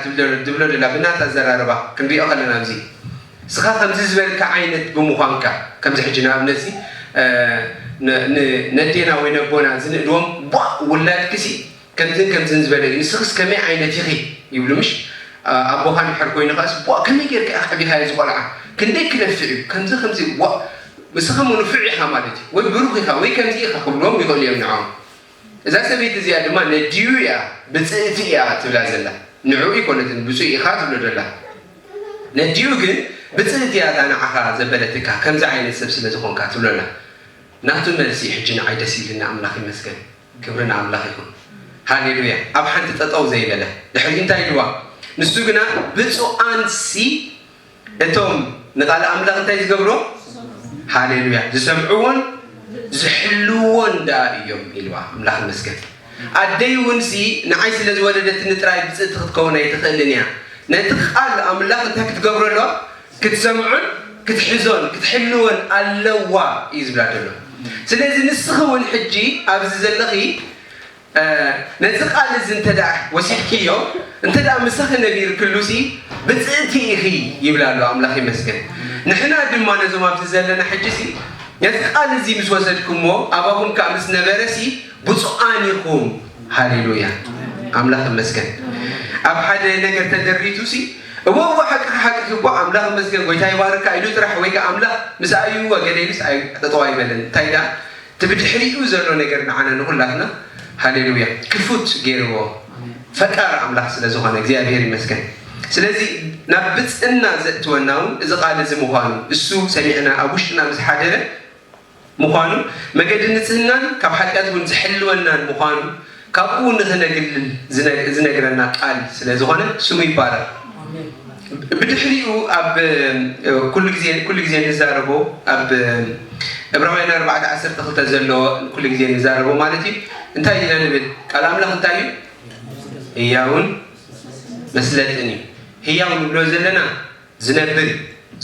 ትብሎ ደላ? ብናታ ኣዘራርባ ክንሪኦ ከለና፣ ኣብዚ ንስኻ ከምዚ ዝበልካ ዓይነት ብምዃንካ፣ ከምዚ ሕጂ ንኣብነትሲ ነዴና ወይ ነቦና ዝንእድዎም፣ ቧእ ውላድክሲ ከምዝን ከምዝን ዝበለ እዩ፣ ንስኽስ ከመይ ዓይነት ኢኺ ይብሉ። ምሽ ኣቦኻ እንድሕር ኮይኑ ኸኣስ፣ ቧእ ከመይ ጌርካ ኢኻ ኣዕቢኻዮ እዚ ቆልዓ? ክንደይ ክነፍዕ እዩ ከምዚ ከምዚ። ዋ፣ ንስኻ ምንፉዕ ኢኻ ማለት እዩ፣ ወይ ብሩኽ ኢኻ ወይ ከምዚ ኢኻ ክብልዎም ይኽእሉ እዮም ንዕኦም። እዛ ሰበይቲ እዚኣ ድማ ነዲኡ እያ፣ ብፅእቲ እያ ትብላ ዘላ። ንዕኡ ኣይኮነትን ብፁዕ ኢኻ ትብሎ ዘላ፣ ነዲኡ ግን ብፅእቲ እያ እታ ንዓኻ ዘበለትካ፣ ከምዚ ዓይነት ሰብ ስለ ዝኾንካ ትብሎ ኣላ። ናቱ መልሲ ሕጂ ንዓይ ደስ ኢልና፣ ኣምላኽ ይመስገን፣ ክብሪ ንኣምላኽ ይኹን። ሃሌሉያ። ኣብ ሓንቲ ጠጠው ዘይበለ ድሕሪ እንታይ ኢልዋ? ንሱ ግና ብፁዓንሲ እቶም ንቓል ኣምላኽ እንታይ ዝገብሮ? ሃሌሉያ። ዝሰምዕዎን ዝሕልዎን ደኣ እዮም ኢልዋ። ኣምላኽ ይመስገን። ኣደይ እውን ሲ ንዓይ ስለ ዝወለደትኒ ጥራይ ብፅእቲ ክትከውን ኣይትኽእልን እያ። ነቲ ቃል ኣምላኽ እንታይ ክትገብሮ ኣለዋ? ክትሰምዖን ክትሕዞን ክትሕልዎን ኣለዋ እዩ ዝብላ ዘሎ። ስለዚ ንስኺ እውን ሕጂ ኣብዚ ዘለኺ ነዚ ቃል እዚ እንተ ደኣ ወሲድክዮ፣ እንተ ደኣ ምሳኺ ነቢርክሉሲ ብፅእቲ ኢኺ ይብላ ኣሎ። ኣምላኽ ይመስገን። ንሕና ድማ ነዞም ኣብዚ ዘለና ሕጂሲ ነዚ ቃል እዚ ምስ ወሰድኩሞ፣ ኣባኹም ከኣ ምስ ነበረሲ ብፁዓን ኢኹም። ሃሌሉያ። ኣምላኽ ይመስገን። ኣብ ሓደ ነገር ተደሪቱሲ፣ እወ፣ እወ፣ ሓቅኻ፣ ሓቅኺ እኮ፣ ኣምላኽ ይመስገን፣ ጎይታ ይባርካ ኢሉ ጥራሕ፣ ወይ ከኣ ኣምላኽ ምስኣዩ እወ ገለ ኢሉስ ኣይ-፣ ጠጠው ኣይበለን። እንታይ ደኣ እቲ ብድሕሪኡ ዘሎ ነገር ንዓና ንኹላትና፣ ሃሌሉያ፣ ክፉት ገይርዎ። ፈቃር ኣምላኽ ስለ ዝኾነ እግዚኣብሔር ይመስገን። ስለዚ ናብ ብፅና ዘእትወና እውን እዚ ቃል እዚ ምዃኑ፣ እሱ ሰሚዕና ኣብ ውሽጥና ምስ ሓደረ ምዃኑ፣ መገዲ ንጽህናን ካብ ሓጢኣት እውን ዝሕልወናን ምዃኑ ካብኡ ንኽነግልል ዝነ-፣ ዝነግረና ቃል ስለ ዝኾነ ስሙ ይባረኽ። ብድሕሪኡ ኣብ፣ እ፣ ኩሉ ግዜ፣ ኩሉ ግዜ ንዛረቦ ኣብ፣ እ፣ ዕብራውያን ኣርባዕተ ዓሰርተ ክልተ ዘሎ ኩሉ ግዜ ንዛረቦ ማለት እዩ። እንታይ ኢና ንብል? ቃል ኣምላኽ እንታይ እዩ? ህያውን መስለጥን እዩ። ህያው ንብሎ ዘለና ዝነብር እዩ፣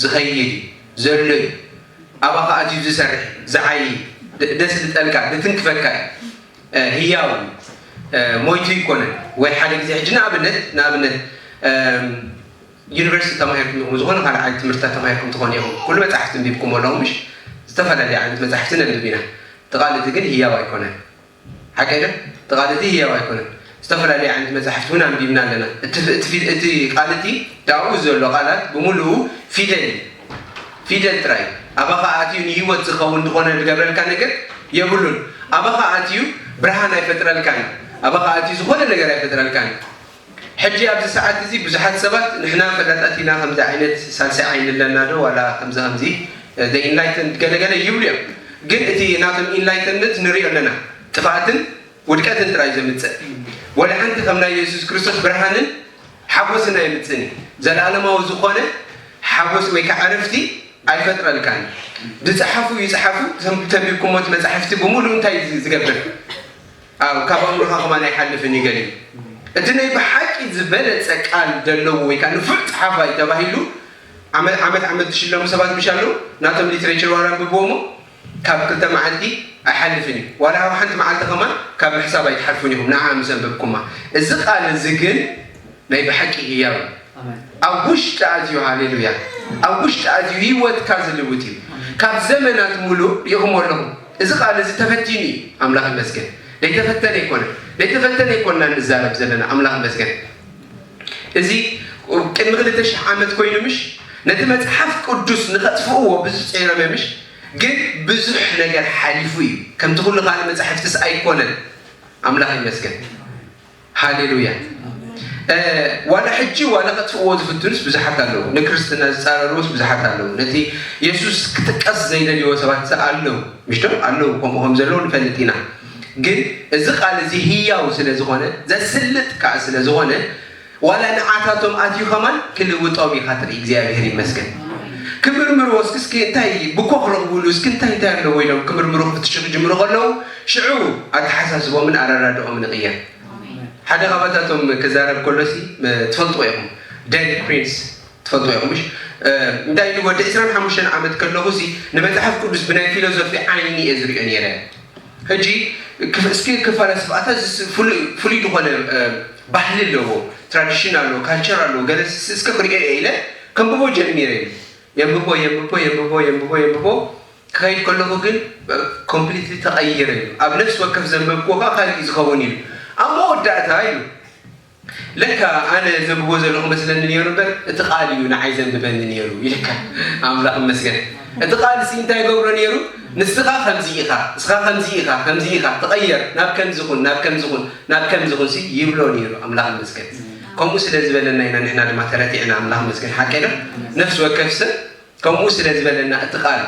ዝኸይድ እዩ፣ ዘሎ እዩ። ኣባኻ ኣትዩ ዝሰርሕ፣ ዝዓዪ፣ ደ-፣ ደስ ዝጠልካ፣ ዝትንክፈካ እዩ። እ፣ ህያው እዩ። እ፣ ሞይቱ ይኮነን። ወይ ሓደ ግዜ ሕጂ ንኣብነት፣ ንኣብነት፣ እም፣ ዩኒቨርሲቲ ተማሂርኩም ኢኹም፣ ዝኾነ ካልእ ዓይነት ትምህርትታት ተማሂርኩም ትኾኑ ኢኹም። ኩሉ መጻሕፍቲ ኣንቢብኩም ኣለኹም፣ ምሽ? ዝተፈላለዩ ዓይነት መጻሕፍቲ ነንብብ ኢና። እቲ ቃል እቲ ግን ህያው ኣይኮነን። ሓቀይ ዶ? እቲ ቃል እቲ ህያው ኣይኮነን። ዝተፈላለዩ ዓይነት መጻሕፍቲ እውን ኣንቢብና ኣለና። እቲ፣ እቲ ፊ-፣ እቲ ቃል እቲ ኣብኡ ዘሎ ቃላት ብምሉኡ ፊደል እዩ። ፊደል ጥራይ እዩ። ኣባኻ ኣትዩ ንህይወት ዝኸውን ዝኾነ ዝገብረልካ ነገር የብሉን። ኣባኻ ኣትዩ ብርሃን ኣይፈጥረልካን እዩ። ኣባኻ ኣትዩ ዝኾነ ነገር ኣይፈጥረልካን እዩ። ሕጂ ኣብዚ ሰዓት እዚ ብዙሓት ሰባት ንሕና ፈላጣት ኢና፣ ከምዚ ዓይነት ሳልሳይ ዓይኒ ኣለና ዶ ዋላ ከምዚ ከምዚ፣ እ፣ the enlightened ገለ ገለ ይብሉ እዮም። ግን እቲ ናቶም ኢንላይተንመንት ንሪኦ ኣለና፣ ጥፍኣትን ውድቀትን ጥራይ ዘምጽእ። ወላ ሓንቲ ከም ናይ የሱስ ክርስቶስ ብርሃንን ሓጎስን ኣይምጽእን እዩ። ዘለኣለማዊ ዝኾነ ሓጎስ ወይ ከዓ ዕረፍቲ ኣይፈጥረልካን። ዝጸሓፉ ይጽሓፉ፣ ተንቢብኩሞ እቲ መጻሕፍቲ ብምሉእ እንታይ እዩ ዝገብር? ኣብ፣ ካብ ኣእምሮኻ ከማን ኣይሓልፍን እዩ ገሊኡ። እቲ ናይ ብሓቂ ዝበለጸ ቃል ዘለዎ ወይ ከዓ ንፉዕ ጸሓፋይ ተባሂሉ ዓመት፣ ዓመት፣ ዓመት ዝሽለሙ ሰባት ምሽ ኣለዉ። ናቶም ሊትሬቸር ዋላ ኣንብብዎ እሞ ካብ ክልተ መዓልቲ ኣይሓልፍን እዩ። ዋላ ኣብ ሓንቲ መዓልቲ ከማን ካብ ምሕሳብ ኣይትሓልፉን ኢኹም፣ ንዓ ምስ ኣንበብኩማ። እዚ ቃል እዚ ግን ናይ ብሓቂ ህያው እዩ። ኣብ ውሽጢ ኣትዩ፣ ሃሌሉያ፣ ኣብ ውሽጢ ኣትዩ ህይወትካ ዝልውጥ እዩ። ካብ ዘመናት ሙሉእ ርኢኹም ኣለኹም። እዚ ቃል እዚ ተፈቲኑ እዩ። ኣምላኽ ይመስገን። ዘይተፈተነ ኣይኮነን። ዘይተፈተነ ኣይኮንና ንዛረብ ዘለና። ኣምላኽ ይመስገን። እዚ ቅድሚ ክልተ ሽሕ ዓመት ኮይኑ ምሽ፣ ነቲ መጽሓፍ ቅዱስ ንኸጥፍእዎ ብዙ ጸይሮም ምሽ፣ ግን ብዙሕ ነገር ሓሊፉ እዩ። ከምቲ ኩሉ ካልእ መጻሕፍትስ ኣይኮነን። ኣምላኽ ይመስገን። ሃሌሉያ። እ፣ ዋላ ሕጂ ዋላ ከጥፍእዎ ዝፍትኑስ ብዙሓት ኣለዉ። ንክርስትና ዝጻረርዎስ ብዙሓት ኣለዉ። ነቲ የሱስ ክጥቀስ ዘይደልይዎ ሰባት ኣለዉ። ምሽ ዶ? ኣለዉ። ከምኡ ከም ዘለዉ ንፈልጥ ኢና። ግን እዚ ቃል እዚ ህያው ስለ ዝኾነ፣ ዘስልጥ ከኣ ስለ ዝኾነ፣ ዋላ ንዓታቶም ኣትዩ ከማን ክልውጦም ኢኻ ትርኢ። እግዚኣብሔር ይመስገን። ክምርምርዎ እስኪ፣ እስኪ እንታይ ብኮ ክረኽቡሉ፣ እስኪ እንታይ እንታይ ኣለዎ ኢሎም ክምርምሩ ክፍትሹ ክጅምሩ ከለዉ፣ ሽዑ ኣተሓሳስቦምን ኣረዳድኦምን ይቕየር። ሓደ ካብታቶም ክዛረብ ከሎሲ፣ ትፈልጥዎ ኢኹም፣ ዳኒ ፕሪንስ ትፈልጥዎ ኢኹም፣ ምሽ? እ፣ እንታይ ኢሉ፣ ወዲ ዕስራን ሓሙሽተን ዓመት ከለኹ ሲ ንመጽሓፍ ቅዱስ ብናይ ፊሎዞፊ ዓይኒ እየ ዝሪኦ ነይረ። ሕጂ ክፍ-፣ እስኪ ክፈላስፍ፣ ኣታ እዚ ስ-፣ ፍሉይ፣ ፍሉይ ዝኾነ፣ እ፣ ባህሊ ኣለዎ፣ ትራዲሽን ኣለዎ፣ ካልቸር ኣለዎ፣ ገለ ስ-፣ እስከ ክሪኦ እየ ኢለ ከንብቦ ጀሚረ ኢሉ። የንብቦ፣ የንብቦ፣ የንብቦ፣ የንብቦ፣ የንብቦ፣ ክኸይድ ከለኹ ግን፣ እ፣ ኮምፕሊትሊ ተቐይረ ኢሉ። ኣብ ነፍሲ ወከፍ ዘንበብክዎ ከኣ ካልእ እዩ ዝኸውን ኢሉ። ኣብ መወዳእታ ኢሉ፣ ለካ ኣነ ዘንብቦ ዘለኹ መስለኒ ነይሩ እምበር፣ እቲ ቃል እዩ ንዓይ ዘንብበኒ ነይሩ ኢልካ። ኣምላኽ ይመስገን። እቲ ቃል ሲ እንታይ ይገብሮ ነይሩ? ንስኻ ከምዚ ኢኻ፣ ንስኻ ከምዚ ኢኻ፣ ከምዚ ኢኻ፣ ተቐየር፣ ናብ ከምዚ ኹን፣ ናብ ከምዚ ኹን፣ ናብ ከምዚ ኹን ሲ ይብሎ ነይሩ። ኣምላኽ ይመስገን። ከምኡ ስለ ዝበለና ኢና ንሕና ድማ ተረቲዕና። ኣምላኽ ይመስገን። ሓቀይ ዶ? ነፍሲ ወከፍ ሰብ ከምኡ ስለ ዝበለና፣ እቲ ቃል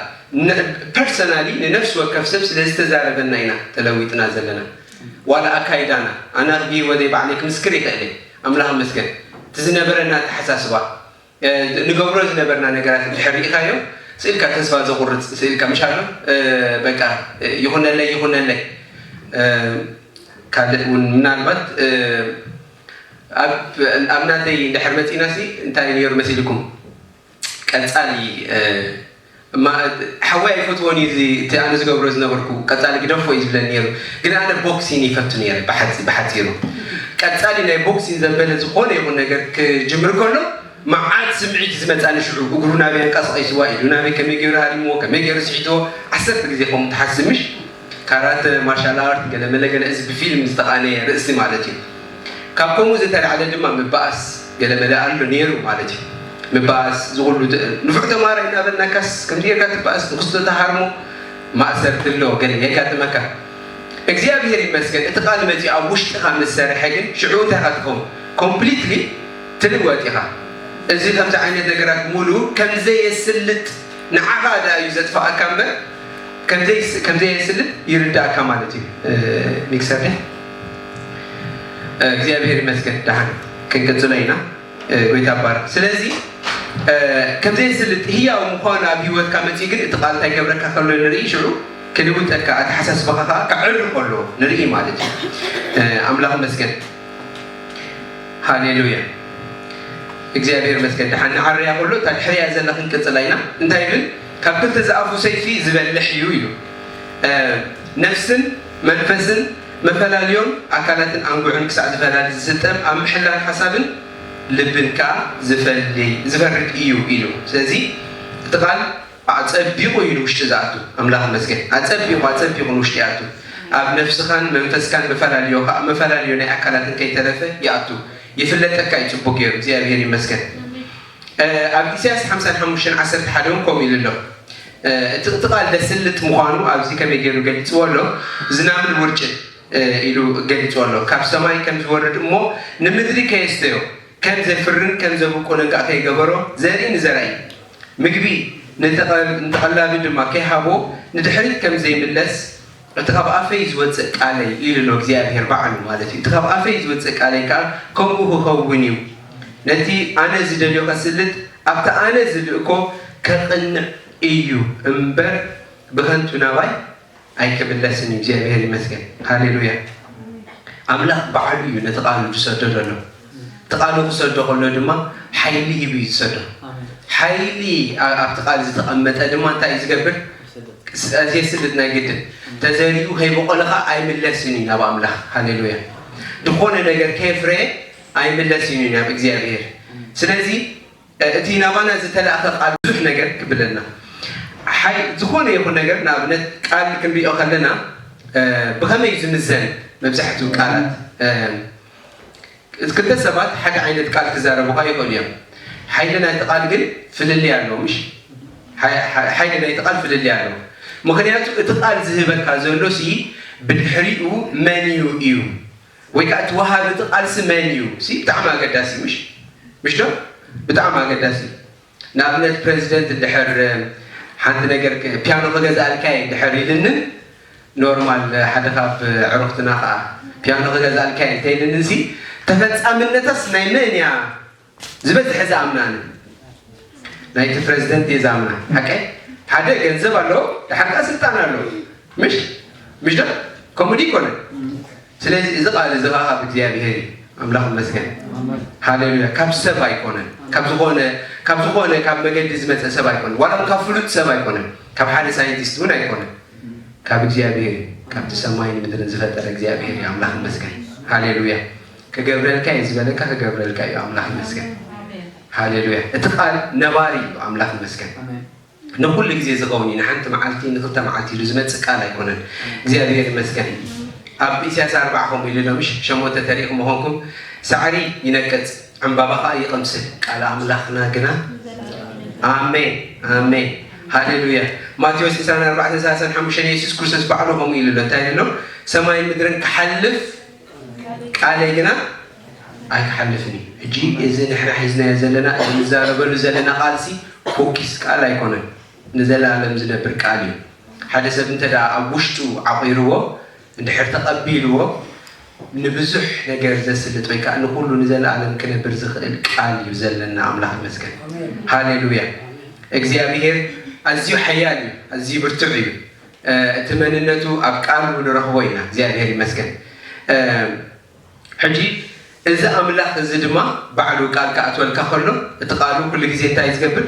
ን-፣ ፐርሰናሊ ንነፍሲ ወከፍ ሰብ ስለ ዝተዛረበና ኢና ተለዊጥና ዘለና። ዋላ ኣካይዳና፣ ኣነ ኣብ ህይወተይ ባዕለይ ክምስክር ይኽእል እየ። ኣምላኽ ይመስገን። እቲ ዝነበረና ኣተሓሳስባ፣ እ፣ ንገብሮ ዝነበርና ነገራት እንድሕር ርኢኻዮ፣ ስኢልካ ተስፋ ዘቑርጽ፣ ስኢልካ ምሽ ኣሎ፣ እ፣ በቃ፣ እ፣ ይኹነለይ፣ ይኹነለይ። እ፣ ካልእ እውን ምናልባት፣ እ፣ ኣብ፣ ኣብ ናተይ እንድሕር መጺእናሲ እንታይ ነይሩ መሲልኩም? ቀጻሊ፣ እ፣ እማ፣ ሓወይ ኣይፈትዎን እዩ እዚ፣ እቲ ኣነ ዝገብሮ ዝነበርኩ፣ ቀጻሊ ግደፎ እዩ ዝብለኒ ነይሩ። ግን ኣነ ቦክሲን ይፈቱ ነይረ፣ ብሓጺ-፣ ብሓጺሩ። ቀጻሊ ናይ ቦክሲን ዘበለ ዝኾነ ይኹን ነገር ክጅምር ከሎ፣ መዓት ስምዒት ዝመጻኒ ሽዑ፣ እግሩ ናበይ ኣንቀሳቒስዋ፣ ኢዱ ናበይ ከመይ ገይሩ ሃሪምዎ፣ ከመይ ገይሩ ስሒትዎ፣ ዓሰርተ ግዜ ከምኡ ትሓስብ ምሽ? ካራተ፣ ማርሻል ኣርት፣ ገለ መለ ገለ፣ እዚ ብፊልም ዝተቓነየ ርእሲ ማለት እዩ። ካብ ከምኡ ዝተላዕለ ድማ ምባኣስ ገለ መለ ኣሎ ነይሩ ማለት እዩ። ምባኣስ፣ ዝኹሉ ት-፣ ንፉዕ ተማሃራይ እናበልናካስ ከምዚ ጌርካ ትባኣስ፣ ንክስቶ ተሃርሞ፣ ማእሰርቲ ኣሎ፣ ገለ የጋጥመካ። እግዚኣብሔር ይመስገን፣ እቲ ቃል መፂኡ ኣብ ውሽጥኻ ምስ ሰርሐ ግን ሽዑ እንታይ ኢኻ ትኸውን? ኮምፕሊትሊ ትልወጥ ኢኻ። እዚ ከምዚ ዓይነት ነገራት ሙሉ ከም ዘየስልጥ ንዓኻ ደኣ እዩ ዘጥፍኣካ እምበር ከም ዘይስ-፣ ከም ዘየስልጥ ይርዳእካ ማለት እዩ። እ፣ ሚክሰር ድያ? እ፣ እግዚኣብሔር ይመስገን፣ ደሓን ክንቅጽሎ ኢና። እ፣ ጎይታ ባርክ። ስለዚ፣ እ፣ ከም ዘየስልጥ ህያው ምዃኑ ኣብ ህይወትካ መጺኡ ግን እቲ ቃል እንታይ ገብረካ ከሎ ንርኢ፣ ሽዑ ክልውጠካ፣ ኣተሓሳስባኻ ከኣ ከዕሪ ከሎ ንርኢ ማለት እዩ። እ፣ ኣምላኽ ይመስገን። ሃሌሉያ። እግዚኣብሔር ይመስገን። ደሓን ንዓርያ ከሎ እታ ድሕርያ ዘላ ክንቅጽላ ኢና። እንታይ ይብል? ካብ ክልተ ዝኣፉ ሰይፊ ዝበልሕ እዩ ኢሉ። እ፣ ነፍስን መንፈስን መፈላልዮን ኣካላትን ኣንጉዕን ክሳዕ ዝፈላሊ ዝስጠም፣ ኣብ ምሕላል ሓሳብን ልብን ከኣ ዝፈሊ-፣ ዝፈርድ እዩ ኢሉ። ስለዚ እቲ ቃል ኣጸቢቑ እዩ ንውሽጢ ዝኣቱ። ኣምላኽ ይመስገን። ኣጸቢቑ፣ ኣጸቢቑ ንውሽጢ ይኣቱ። ኣብ ነፍስኻን መንፈስካን መፈላልዮ ከኣ፣ መፈላልዮ ናይ ኣካላትን ከይተረፈ ይኣቱ። ይፍለጠካ እዩ ጽቡቕ ገይሩ። እግዚኣብሔር ይመስገን። እ፣ ኣብ ኢሳያስ ሓምሳን ሓሙሽተን ዓሰርተ ሓደ እውን ከምኡ ኢሉ ኣሎ። እ፣ እቲ፣ እቲ ቃል ዘስልጥ ምዃኑ ኣብዚ ከመይ ገይሩ ገሊጽዎ ኣሎ? ዝናምን ውርጭን፣ እ፣ ኢሉ ገሊጽዎ ኣሎ። ካብ ሰማይ ከም ዝወርድ እሞ ንምድሪ ከየስተዮ፣ ከም ዘፍርን ከም ዘብቁልን ከኣ ከይገበሮ፣ ዘርኢ ንዘራኢ፣ ምግቢ ንተቐ-፣ ንተቐላቢ ድማ ከይሃቦ፣ ንድሕሪት ከም ዘይምለስ፣ እቲ ካብ ኣፈይ ዝወጽእ ቃለይ፣ ኢሉ ኣሎ እግዚኣብሔር ባዕሉ ማለት እዩ። እቲ ካብ ኣፈይ ዝወጽእ ቃለይ ከኣ ከምኡ ክኸውን እዩ። ነቲ ኣነ ዝደልዮ ከስልጥ፣ ኣብቲ ኣነ ዝልእኮ ከቕንዕ እዩ እምበር፣ ብኸንቱ ናባይ ኣይክምለስን እዩ። እግዚኣብሔር ይመስገን። ሃሌሉያ። ኣምላኽ ባዕሉ እዩ ነቲ ቃሉ ዝሰዶ ዘሎ። እቲ ቃሉ ክሰዶ ከሎ ድማ ሓይሊ ሂቡ እዩ ዝሰዶ። ኣሜን። ሓይሊ ኣ-፣ ኣብቲ ቃል ዝተቐመጠ ድማ እንታይ እዩ ዝገብር? ይሰዶ። የስድድ ናይ ግድን። ተዘሪኡ ከይበቆለ ከዓ ኣይምለስን እዩ ናብ ኣምላኽ። ሃሌሉያ። ዝኾነ ነገር ከየፍረየ ኣይምለስን እዩ ናብ እግዚኣብሔር። ስለዚ እቲ ናባና ዝተላእኸ ቃል ብዙሕ ነገር ክብለና ሓይ ዝኾነ ይኹን ነገር ንኣብነት ቃል ክንሪኦ ከለና ብኸመይ ዝምዘን መብዛሕትኡ ቃላት ክልተ ሰባት ሓደ ዓይነት ቃል ክዛረቡኻ ይኽእሉ እዮም። ሓይሊ ናይቲ ቃል ግን ፍልልይ ኣለዎ። ምሽ ሓይሊ ናይቲ ቃል ፍልልይ ኣለዎ። ምክንያቱ እቲ ቃል ዝህበካ ዘሎ ሲ ብድሕሪኡ መን እዩ እዩ ወይ ከዓ እቲ ወሃቢ እቲ ቃልሲ መን እዩ ሲ ብጣዕሚ ኣገዳሲ። ምሽ ምሽ ዶ ብጣዕሚ ኣገዳሲ። ንኣብነት ፕሬዚደንት እንድሕር ሓንቲ ነገር ፒያኖ ክገዛእልካ እንድሕር ኢልንን ኖርማል ሓደ ካብ ዕሩክትና ከዓ ፒያኖ ክገዛእልካ እንተኢልንን ሲ ተፈፃምነታስ ናይ መን እያ ዝበዝሐ ዝኣምናኒ ናይቲ ፕሬዚደንት እየ ዝኣምና። ሓቀይ ሓደ ገንዘብ ኣለዎ፣ ድሓር ከዓ ስልጣን ኣለዎ። ምሽ ምሽ ዶ ከምኡ ዲ ይኮነ። ስለዚ እዚ ቃል እዚ ከዓ ካብ እግዚኣብሄር እዩ። ኣምላኽ ይመስገን። ሃሌሉያ። ካብ ሰብ ኣይኮነን። ካብ ዝኾነ ካብ ዝኾነ ካብ መገዲ ዝመፀ ሰብ ኣይኮነን። ዋላ እውን ካብ ፍሉጥ ሰብ ኣይኮነን። ካብ ሓደ ሳይንቲስት እውን ኣይኮነን። ካብ እግዚኣብሄር እዩ። ካብቲ ሰማይን ምድርን ዝፈጠረ እግዚኣብሄር እዩ። ኣምላኽ ይመስገን። ሃሌሉያ። ክገብረልካ እዩ ዝበለካ ክገብረልካ እዩ። ኣምላኽ ይመስገን። ሃሌሉያ። እቲ ቃል ነባሪ እዩ። ኣምላኽ ይመስገን። ንኩሉ ግዜ ዝኸውን እዩ። ንሓንቲ መዓልቲ ንክልተ መዓልቲ ኢሉ ዝመፅእ ቃል ኣይኮነን። እግዚኣብሔር ይመስገን። ኣብ ኢሳያስ ኣርባዓ ከምኡ ኢሉ ሎምሽ ሸሞንተ ተሪኢኹም ምኾንኩም ሳዕሪ ይነቅፅ ዕምባባ ከዓ ይቕምስል ቃል ኣምላኽና ግና ኣሜን ኣሜን ሃሌሉያ። ማቴዎስ ዕስራን ኣርባዕተን ሰላሳን ሓሙሽተን የሱስ ክርስቶስ ባዕሉ ከምኡ ኢሉ ኣሎ። እንታይ ኢሉ ኣሎ? ሰማይን ምድርን ክሓልፍ ቃለይ ግና ኣይክሓልፍን እዩ። ሕጂ እዚ ንሕና ሒዝናዮ ዘለና እዚ ንዛረበሉ ዘለና ቃልሲ ፎኪስ ቃል ኣይኮነን። ንዘለኣለም ዝነብር ቃል እዩ። ሓደ ሰብ እንተ ደኣ ኣብ ውሽጡ ዓቒርዎ እንድሕር ተቐቢልዎ ንብዙሕ ነገር ዘስልጥ ወይ ከዓ ንኩሉ ንዘለኣለም ክነብር ዝኽእል ቃል እዩ ዘለና። ኣምላኽ ይመስገን። ሃሌሉያ። እግዚኣብሔር ኣዝዩ ሓያል እዩ፣ ኣዝዩ ብርቱዕ እዩ። እቲ መንነቱ ኣብ ቃሉ ንረኽቦ ኢና። እግዚኣብሔር ይመስገን። ሕጂ እዚ ኣምላኽ እዚ ድማ ባዕሉ ቃል ክኣትወልካ ከሎ እቲ ቃሉ ኩሉ ግዜ እንታይ ዝገብር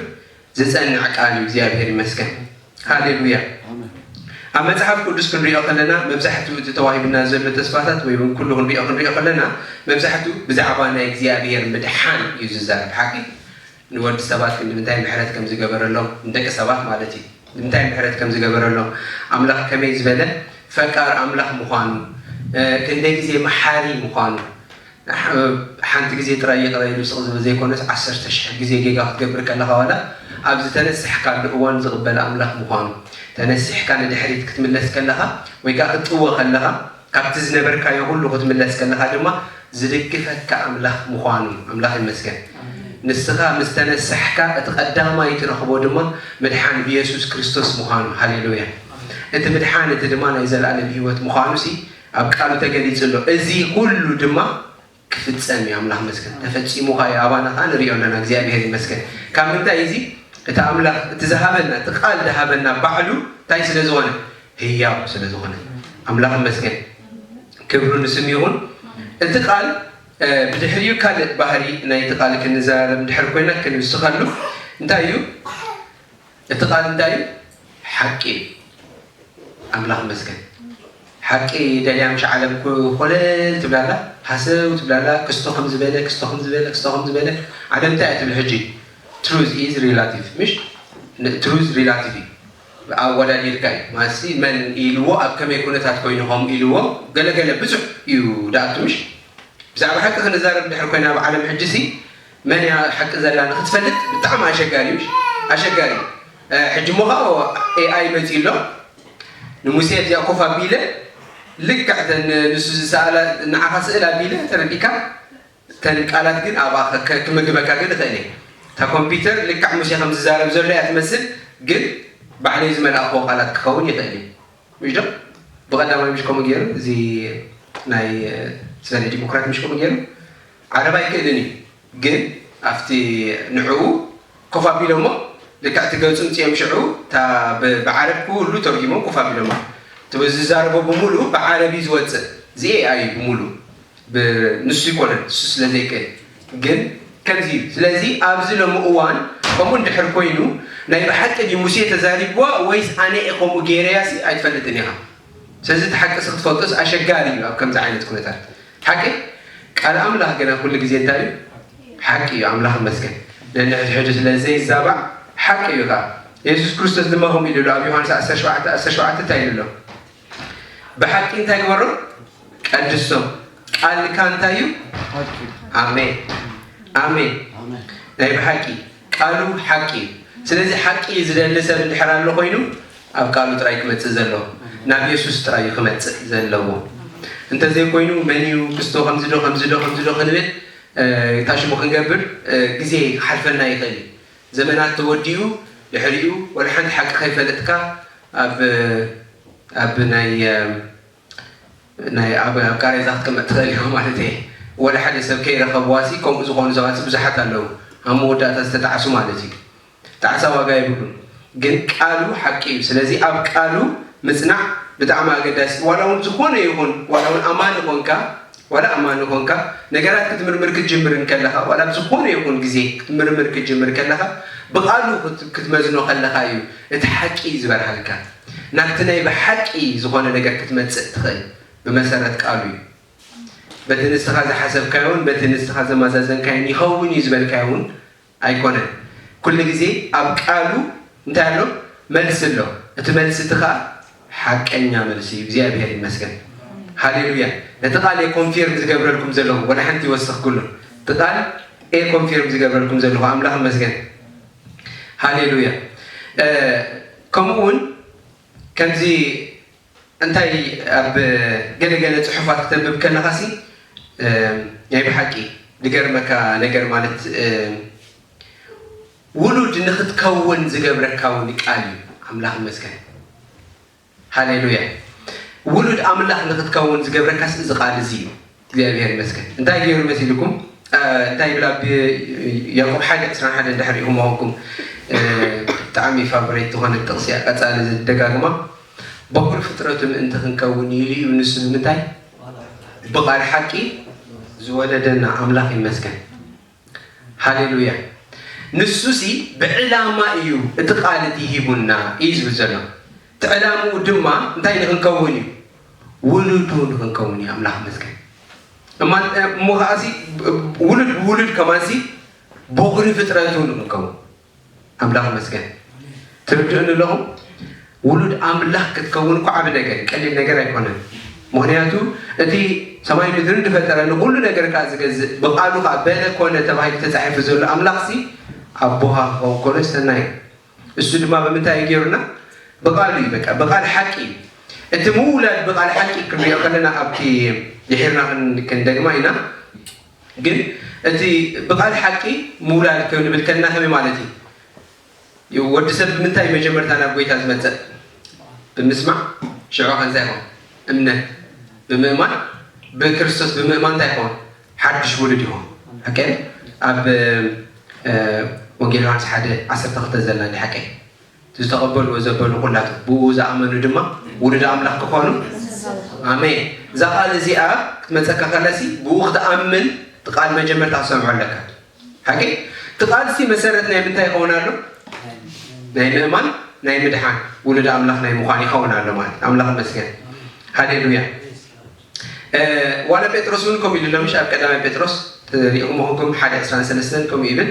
ዝጸንዕ ቃል እዩ። እግዚኣብሔር ይመስገን። ሃሌሉያ። ኣብ መጽሓፍ ቅዱስ ክንሪኦ ከለና መብዛሕትኡ እቲ ተዋሂብና ዘሎ ተስፋታት ወይ እውን ኩሉ ክንሪኦ ክንሪኦ ከለና መብዛሕትኡ ብዛዕባ ናይ እግዚኣብሔር ምድሓን እዩ ዝዛረብ። ሓቂ ንወዲ ሰባት ግን ንምንታይ ምሕረት ከም ዝገበረሎም ንደቂ ሰባት ማለት እዩ ንምንታይ ምሕረት ከም ዝገበረሎም ኣምላኽ ከመይ ዝበለ ፈቃር ኣምላኽ ምዃኑ ክንደይ ግዜ መሓሪ ምዃኑ ሓንቲ ግዜ ጥራይ ይቕረ ኢሉ ስቕ ዝብል ዘይኮነስ ዓሰርተ ሽሕ ግዜ ጌጋ ክትገብር ከለኻ ዋላ ኣብዚ ተነሲሕካሉ እዋን ዝቕበል ኣምላኽ ምዃኑ ተነሲሕካ ንድሕሪት ክትምለስ ከለኻ ወይ ከዓ ክትጥወ ከለኻ ካብቲ ዝነበርካዮ ኩሉ ክትምለስ ከለኻ ድማ ዝድግፈካ ኣምላኽ ምዃኑ ኣምላኽ ይመስገን። ንስኻ ምስ ተነሳሕካ እቲ ቀዳማይ ትረኽቦ ድማ ምድሓን ብየሱስ ክርስቶስ ምዃኑ። ሃሌሉያ። እቲ ምድሓን እቲ ድማ ናይ ዘለኣለም ህይወት ምዃኑ ሲ ኣብ ቃሉ ተገሊጹ ኣሎ። እዚ ኩሉ ድማ ክፍጸም እዩ። ኣምላኽ ይመስገን። ተፈጺሙ ኸኣ እዩ። ኣባና ኸኣ ንሪኦ ኣለና። እግዚኣብሔር ይመስገን። ካብ ምንታይ እዚ እቲ ኣምላኽ እቲ ዝሃበና እቲ ቃል ዝሃበና ባዕሉ እንታይ ስለ ዝኾነ ህያው ስለ ዝኾነ ኣምላኽ ይመስገን። ክብሩ ንስም ይኹን። እቲ ቃል ብድሕሪኡ ካልእ ባህሪ ናይቲ ቃል ክንዘራረብ እንድሕር ኮይና ክንውስኸሉ እንታይ እዩ? እቲ ቃል እንታይ እዩ? ሓቂ እዩ። ኣምላኽ ይመስገን። ሓቂ ደልያ ምሽ ዓለም ኮለል ትብላላ ሃሰው ትብላላ ክስቶ ከም ዝበለ ክስቶ ከም ዝበለ ክስቶ ከም ዝበለ ዓለም እንታይ እያ ትብል ሕጂ? Truth is relative ምሽ? Truth relative እዩ። ኣወዳዲርካ እዩ ማለትሲ መን ኢልዎ ኣብ ከመይ ኩነታት ኮይኑ ከምኡ ኢልዎ ገለገለ ብዙሕ እዩ ደኣቱ ምሽ ብዛዕባ ሓቂ ክንዛረብ ድሕር ኮይና ኣብ ዓለም ሕጂ ሲ መን እያ ሓቂ ዘላ ንክትፈልጥ ብጣዕሚ ኣሸጋሪ እዩ ኣሸጋሪ እዩ ሕጂ ሞ ከዓ ኤኣይ መፂ ኣሎ ንሙሴ እዚኣ ኮፍ ኣቢለ ልክዕ ተን ንሱ ዝሰኣላ ንዓኻ ስእል ኣቢለ ተረዲካ ተን ቃላት ግን ኣብኣ ክምግበካ ግን እኽእል እየ እታ ኮምፒውተር ልክዕ ሙሴ ከም ዝዛረብ ዘሎ እያ ትመስል ግን ባዕለይ ዝመልኣኽዎ ቃላት ክኸውን ይኽእል እዩ ምሽ ዶ ብቐዳማይ ምሽ ከምኡ ገይሩ እዚ ናይ ስለ ዲሞክራት ምሽ ከምኡ ገይሩ ዓረብ ኣይክእልን እዩ ግን ኣብቲ ንዕኡ ኮፍ ኣቢሎሞ ልክዕ እቲ ገፁ ምፅኦም ሽዑ እታ ብዓረብ ኩሉ ተርጊሞም ኮፍ ኣቢሎሞ እቲ ዝዛረቦ ብምሉኡ ብዓረብ እዩ ዝወፅእ እዚ ኤኣይ እዩ ብምሉኡ ንሱ ይኮነን ንሱ ስለ ዘይክእል ግን ከምዚ እዩ ስለዚ ኣብዚ ሎሚ እዋን ከምኡ እንድሕር ኮይኑ ናይ ብሓቂ ድዩ ሙሴ ተዛሪብዋ ወይስ ኣነ እየ ከምኡ ገይረያ ሲ ኣይትፈልጥን ኢኻ። ስለዚ እቲ ሓቂ ሲ ክትፈልጦስ ኣሸጋሪ እዩ ኣብ ከምዚ ዓይነት ኩነታት። ሓቂ ቃል ኣምላኽ ግና ኩሉ ግዜ እንታይ እዩ? ሓቂ እዩ። ኣምላኽ ይመስገን። ነንሕድሕዱ ስለ ዘይዛባዕ ሓቂ እዩ። ከኣ የሱስ ክርስቶስ ድማ ከምኡ ኢሉ ኣሎ። ኣብ ዮሃንስ ዓሰርተ ሸውዓተ ዓሰርተ ሸውዓተ እንታይ ኢሉ ኣሎ? ብሓቂ እንታይ ግበሮ? ቀድሶም። ቃልካ እንታይ እዩ? ኣሜን፣ ኣሜን። ናይ ብሓቂ ቃሉ ሓቂ እዩ። ስለዚ ሓቂ ዝደሊ ሰብ እንድሕር ኣሎ ኮይኑ ኣብ ቃሉ ጥራይ ክመጽእ ዘለዎ፣ ናብ የሱስ ጥራይ እዩ ክመጽእ ዘለዎ። እንተዘይኮይኑ መን እዩ ክስቶ ከምዚ ዶ ከምዚ ዶ ከምዚ ዶ ክንብል ታሽሙ ክንገብር ግዜ ክሓልፈና ይኽእል እዩ። ዘመናት ተወዲኡ ድሕሪኡ ወላ ሓንቲ ሓቂ ከይፈለጥካ ኣብ ኣብ ናይ ናይ ኣብ ኣብ ቃሬዛ ክትቅመጥ ትኽእል ኢኻ ማለት እየ። ወላ ሓደ ሰብ ከይረኸብዋ ሲ ከምኡ ዝኾኑ ሰባት ብዙሓት ኣለዉ፣ ኣብ መወዳእታ ዝተጣዕሱ ማለት እዩ። ጣዕሳ ዋጋ የብሉን። ግን ቃሉ ሓቂ እዩ። ስለዚ ኣብ ቃሉ ምጽናዕ ብጣዕሚ ኣገዳሲ። ዋላ እውን ዝኾነ ይኹን ዋላ እውን ኣማኒ ኮንካ ዋላ ኣማኒ ኮንካ ነገራት ክትምርምር ክትጅምር እንከለኻ ዋላ ኣብ ዝኾነ ይኹን ግዜ ክትምርምር ክትጅምር ከለኻ ብቃሉ ክትመዝኖ ከለኻ እዩ እቲ ሓቂ ዝበርሃልካ። ናብቲ ናይ ብሓቂ ዝኾነ ነገር ክትመጽእ ትኽእል ብመሰረት ቃሉ እዩ። በቲ ንስኻ ዝሓሰብካዮን በቲ ንስኻ ዘማዛዘንካዮን ይኸውን እዩ ዝበልካዮ እውን ኣይኮነን። ኩሉ ግዜ ኣብ ቃሉ እንታይ ኣሎ? መልሲ ኣሎ። እቲ መልሲ እቲ ኸኣ ሓቀኛ መልሲ እዩ። እግዚኣብሔር ይመስገን። ሃሌሉያ። ነቲ ቃል እየ ኮንፊርም ዝገብረልኩም ዘለኹ፣ ወላ ሓንቲ ይወሰኽኩሉ። እቲ ቃል እየ ኮንፊርም ዝገብረልኩም ዘለኹ። ኣምላኽ ይመስገን። ሃሌሉያ። ከምኡ እውን ከምዚ እንታይ ኣብ ገለገለ ጽሑፋት ክተንብብ ከለኻሲ ናይ ብሓቂ ዝገርመካ ነገር ማለት ውሉድ ንኽትከውን ዝገብረካ እውን ቃል እዩ። ኣምላኽ ይመስገን። ሃሌሉያ። ውሉድ ኣምላኽ ንኽትከውን ዝገብረካስ እዚ ቃል እዚ እዩ። እግዚኣብሔር ይመስገን። እንታይ ገይሩ መሲልኩም? እንታይ ይብል ኣብ ያዕቆብ ሓደ ዕስራን ሓደን ድሕሪኹም ኣኹምኩም ብጣዕሚ ፋቨሬት ዝኾነት ጥቕሲ እያ። ቀጻሊ ዝደጋግማ በኩር ፍጥረቱ ምእንቲ ክንከውን ኢሉ እዩ። ንሱ ብምንታይ? ብቓል ሓቂ ዝወለደና ኣምላኽ ይመስገን። ሃሌሉያ። ንሱሲ ብዕላማ እዩ እቲ ቃል እቲ ሂቡና እዩ ዝብል ዘሎ። እቲ ዕላምኡ ድማ እንታይ ንክንከውን እዩ? ውሉዱ ንክንከውን እዩ። ኣምላኽ ይመስገን። እሞ ከዓሲ ውሉድ ውሉድ ከማንሲ በኹሪ ፍጥረቱ ንክንከውን ኣምላኽ ይመስገን። ትርድእኒ ኣለኹም? ውሉድ ኣምላኽ ክትከውን እኮ ዓቢ ነገር እዩ፣ ቀሊል ነገር ኣይኮነን። ምኽንያቱ እቲ ሰማይ ምድርን ዝፈጠረ ንኹሉ ነገር ከኣ ዝገዝእ ብቃሉ ከኣ በለ ኮነ ተባሂሉ ተጻሒፉ ዘሎ ኣምላኽሲ ኣቦኻ ክኸውን ከሎ ሰናይ እዩ። እሱ ድማ ብምንታይ እዩ ገይሩና? ብቃሉ እዩ። በቃ ብቃል ሓቂ እዩ። እቲ ምውላድ ብቃል ሓቂ ክንሪኦ ከለና ኣብቲ ድሒርና ክንደግማ ኢና። ግን እቲ ብቃል ሓቂ ምውላድ ክንብል ከለና ከመይ ማለት እዩ? ወዲ ሰብ ብምንታይ መጀመርታ ናብ ጎይታ ዝመጸእ? ብምስማዕ። ሽዑ ከ እንታይ ይኾን? እምነት። ብምእማን። ብክርስቶስ ብምእማን እንታይ ይኾን? ሓድሽ ውሉድ ይኾን። ሓቀ ኣብ ወንጌል ዮሃንስ ሓደ ዓሰርተ ክልተ ዘላ እንዲ ሓቀ ዝተቐበልዎ ዘበሉ ኩላቱ ብኡ ዝኣመኑ ድማ ውሉድ ኣምላኽ ክኾኑ። ኣሜን። እዛ ቃል እዚኣ ክትመጸካ ከላሲ ብኡ ክትኣምን ቃል መጀመርታ ክሰምዖ ኣለካ። ሓቂ እቲ ቃልሲ መሰረት ናይ ምንታይ ይኸውን ኣሎ? ናይ ምእማን ናይ ምድሓን ውሉድ ኣምላኽ ናይ ምዃን ይኸውን ኣሎ ማለት ኣምላኽ መስገን። ሃሌሉያ። ዋላ ጴጥሮስ እውን ከምኡ ኢሉ ኣሎ ምሽ ኣብ ቀዳማይ ጴጥሮስ ሪኢኹም ኹንኩም ሓደ ዕስራን ሰለስተን ከምኡ ይብል።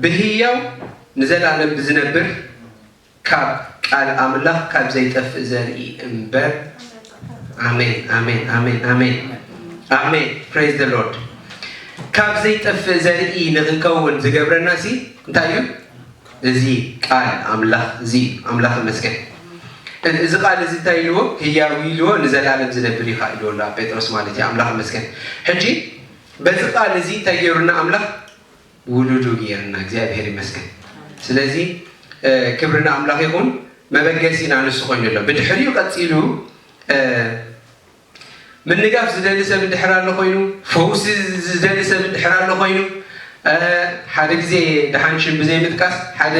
ብህያው ንዘላለም ብዝነብር ካብ ቃል ኣምላኽ ካብ ዘይጠፍእ ዘርኢ እምበር። ኣሜን ኣሜን ኣሜን ኣሜን ኣሜን። Praise the Lord። ካብ ዘይጠፍእ ዘርኢ ንክንከውን ዝገብረና ሲ እንታይ እዩ? እዚ ቃል ኣምላኽ እዚ ኣምላኽ ይመስገን። እዚ ቃል እዚ እንታይ ኢልዎ? ህያው ኢልዎ፣ ንዘላለም ዝነብር እዩ ኢልዎ ኣሎ ኣብ ጴጥሮስ ማለት እዩ። ኣምላኽ ይመስገን። ሕጂ በዚ ቃል እዚ እንታይ ገይሩና ኣምላኽ? ውሉዱ ገይርና እግዚኣብሔር ይመስገን። ስለዚ ክብሪ ንኣምላኽ ይኹን። መበገሲና ንሱ ኮይኑ ኣሎ። ብድሕሪኡ ቀፂሉ ምንጋፍ ዝደሊ ሰብ እንድሕር ኣሎ ኮይኑ፣ ፈውሲ ዝደሊ ሰብ እንድሕር ኣሎ ኮይኑ፣ ሓደ ግዜ ደሓን ሽም ብዘይ ምጥቃስ ሓደ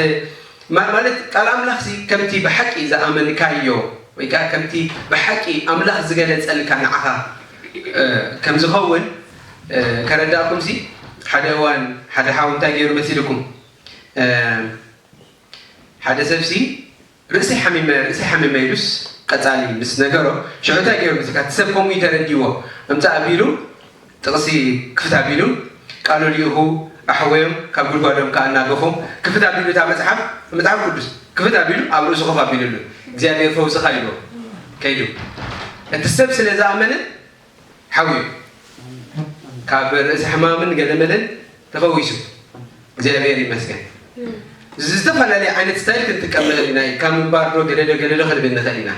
ማለት ቃል ኣምላኽሲ ከምቲ ብሓቂ ዝኣመንካዮ ወይ ከዓ ከምቲ ብሓቂ ኣምላኽ ዝገለፀልካ ንዓኻ ከም ዝኸውን ከረዳእኩምሲ ሓደ እዋን ሓደ ሓው እንታይ ገይሩ መሲልኩም? ሓደ ሰብሲ ርእሲ ሓሚመ ርእሲ ሓሚመ ኢሉስ ቀጻሊ ምስ ነገሮ ሽዑ እንታይ ገይሩ ምስካ እቲ ሰብ ከምኡ እዩ ተረዲዎ። እምፃእ ኣቢሉ ጥቕሲ ክፍት ኣቢሉ ቃሉ ልኢኹ ኣሕወዮም ካብ ጉድጓዶም ከኣ እናገፎም ክፍት ኣቢሉ እታ መጽሓፍ መጽሓፍ ቅዱስ ክፍት ኣቢሉ ኣብ ርእሱ ኮፍ ኣቢሉሉ እግዚኣብሔር ፈውስኻ ኢልዎ ከይዱ። እቲ ሰብ ስለ ዝኣመነ ሓውዩ ካብ ርእሲ ሕማምን ገለመለን ተፈዊሱ እግዚኣብሔር ይመስገን። ዝተፈላለየ ዓይነት ስታይል ክንጥቀም ንኽእል ኢና። ካብ ምንባር ዶ ገለዶ ገለዶ ክንብል ንኽእል ኢና።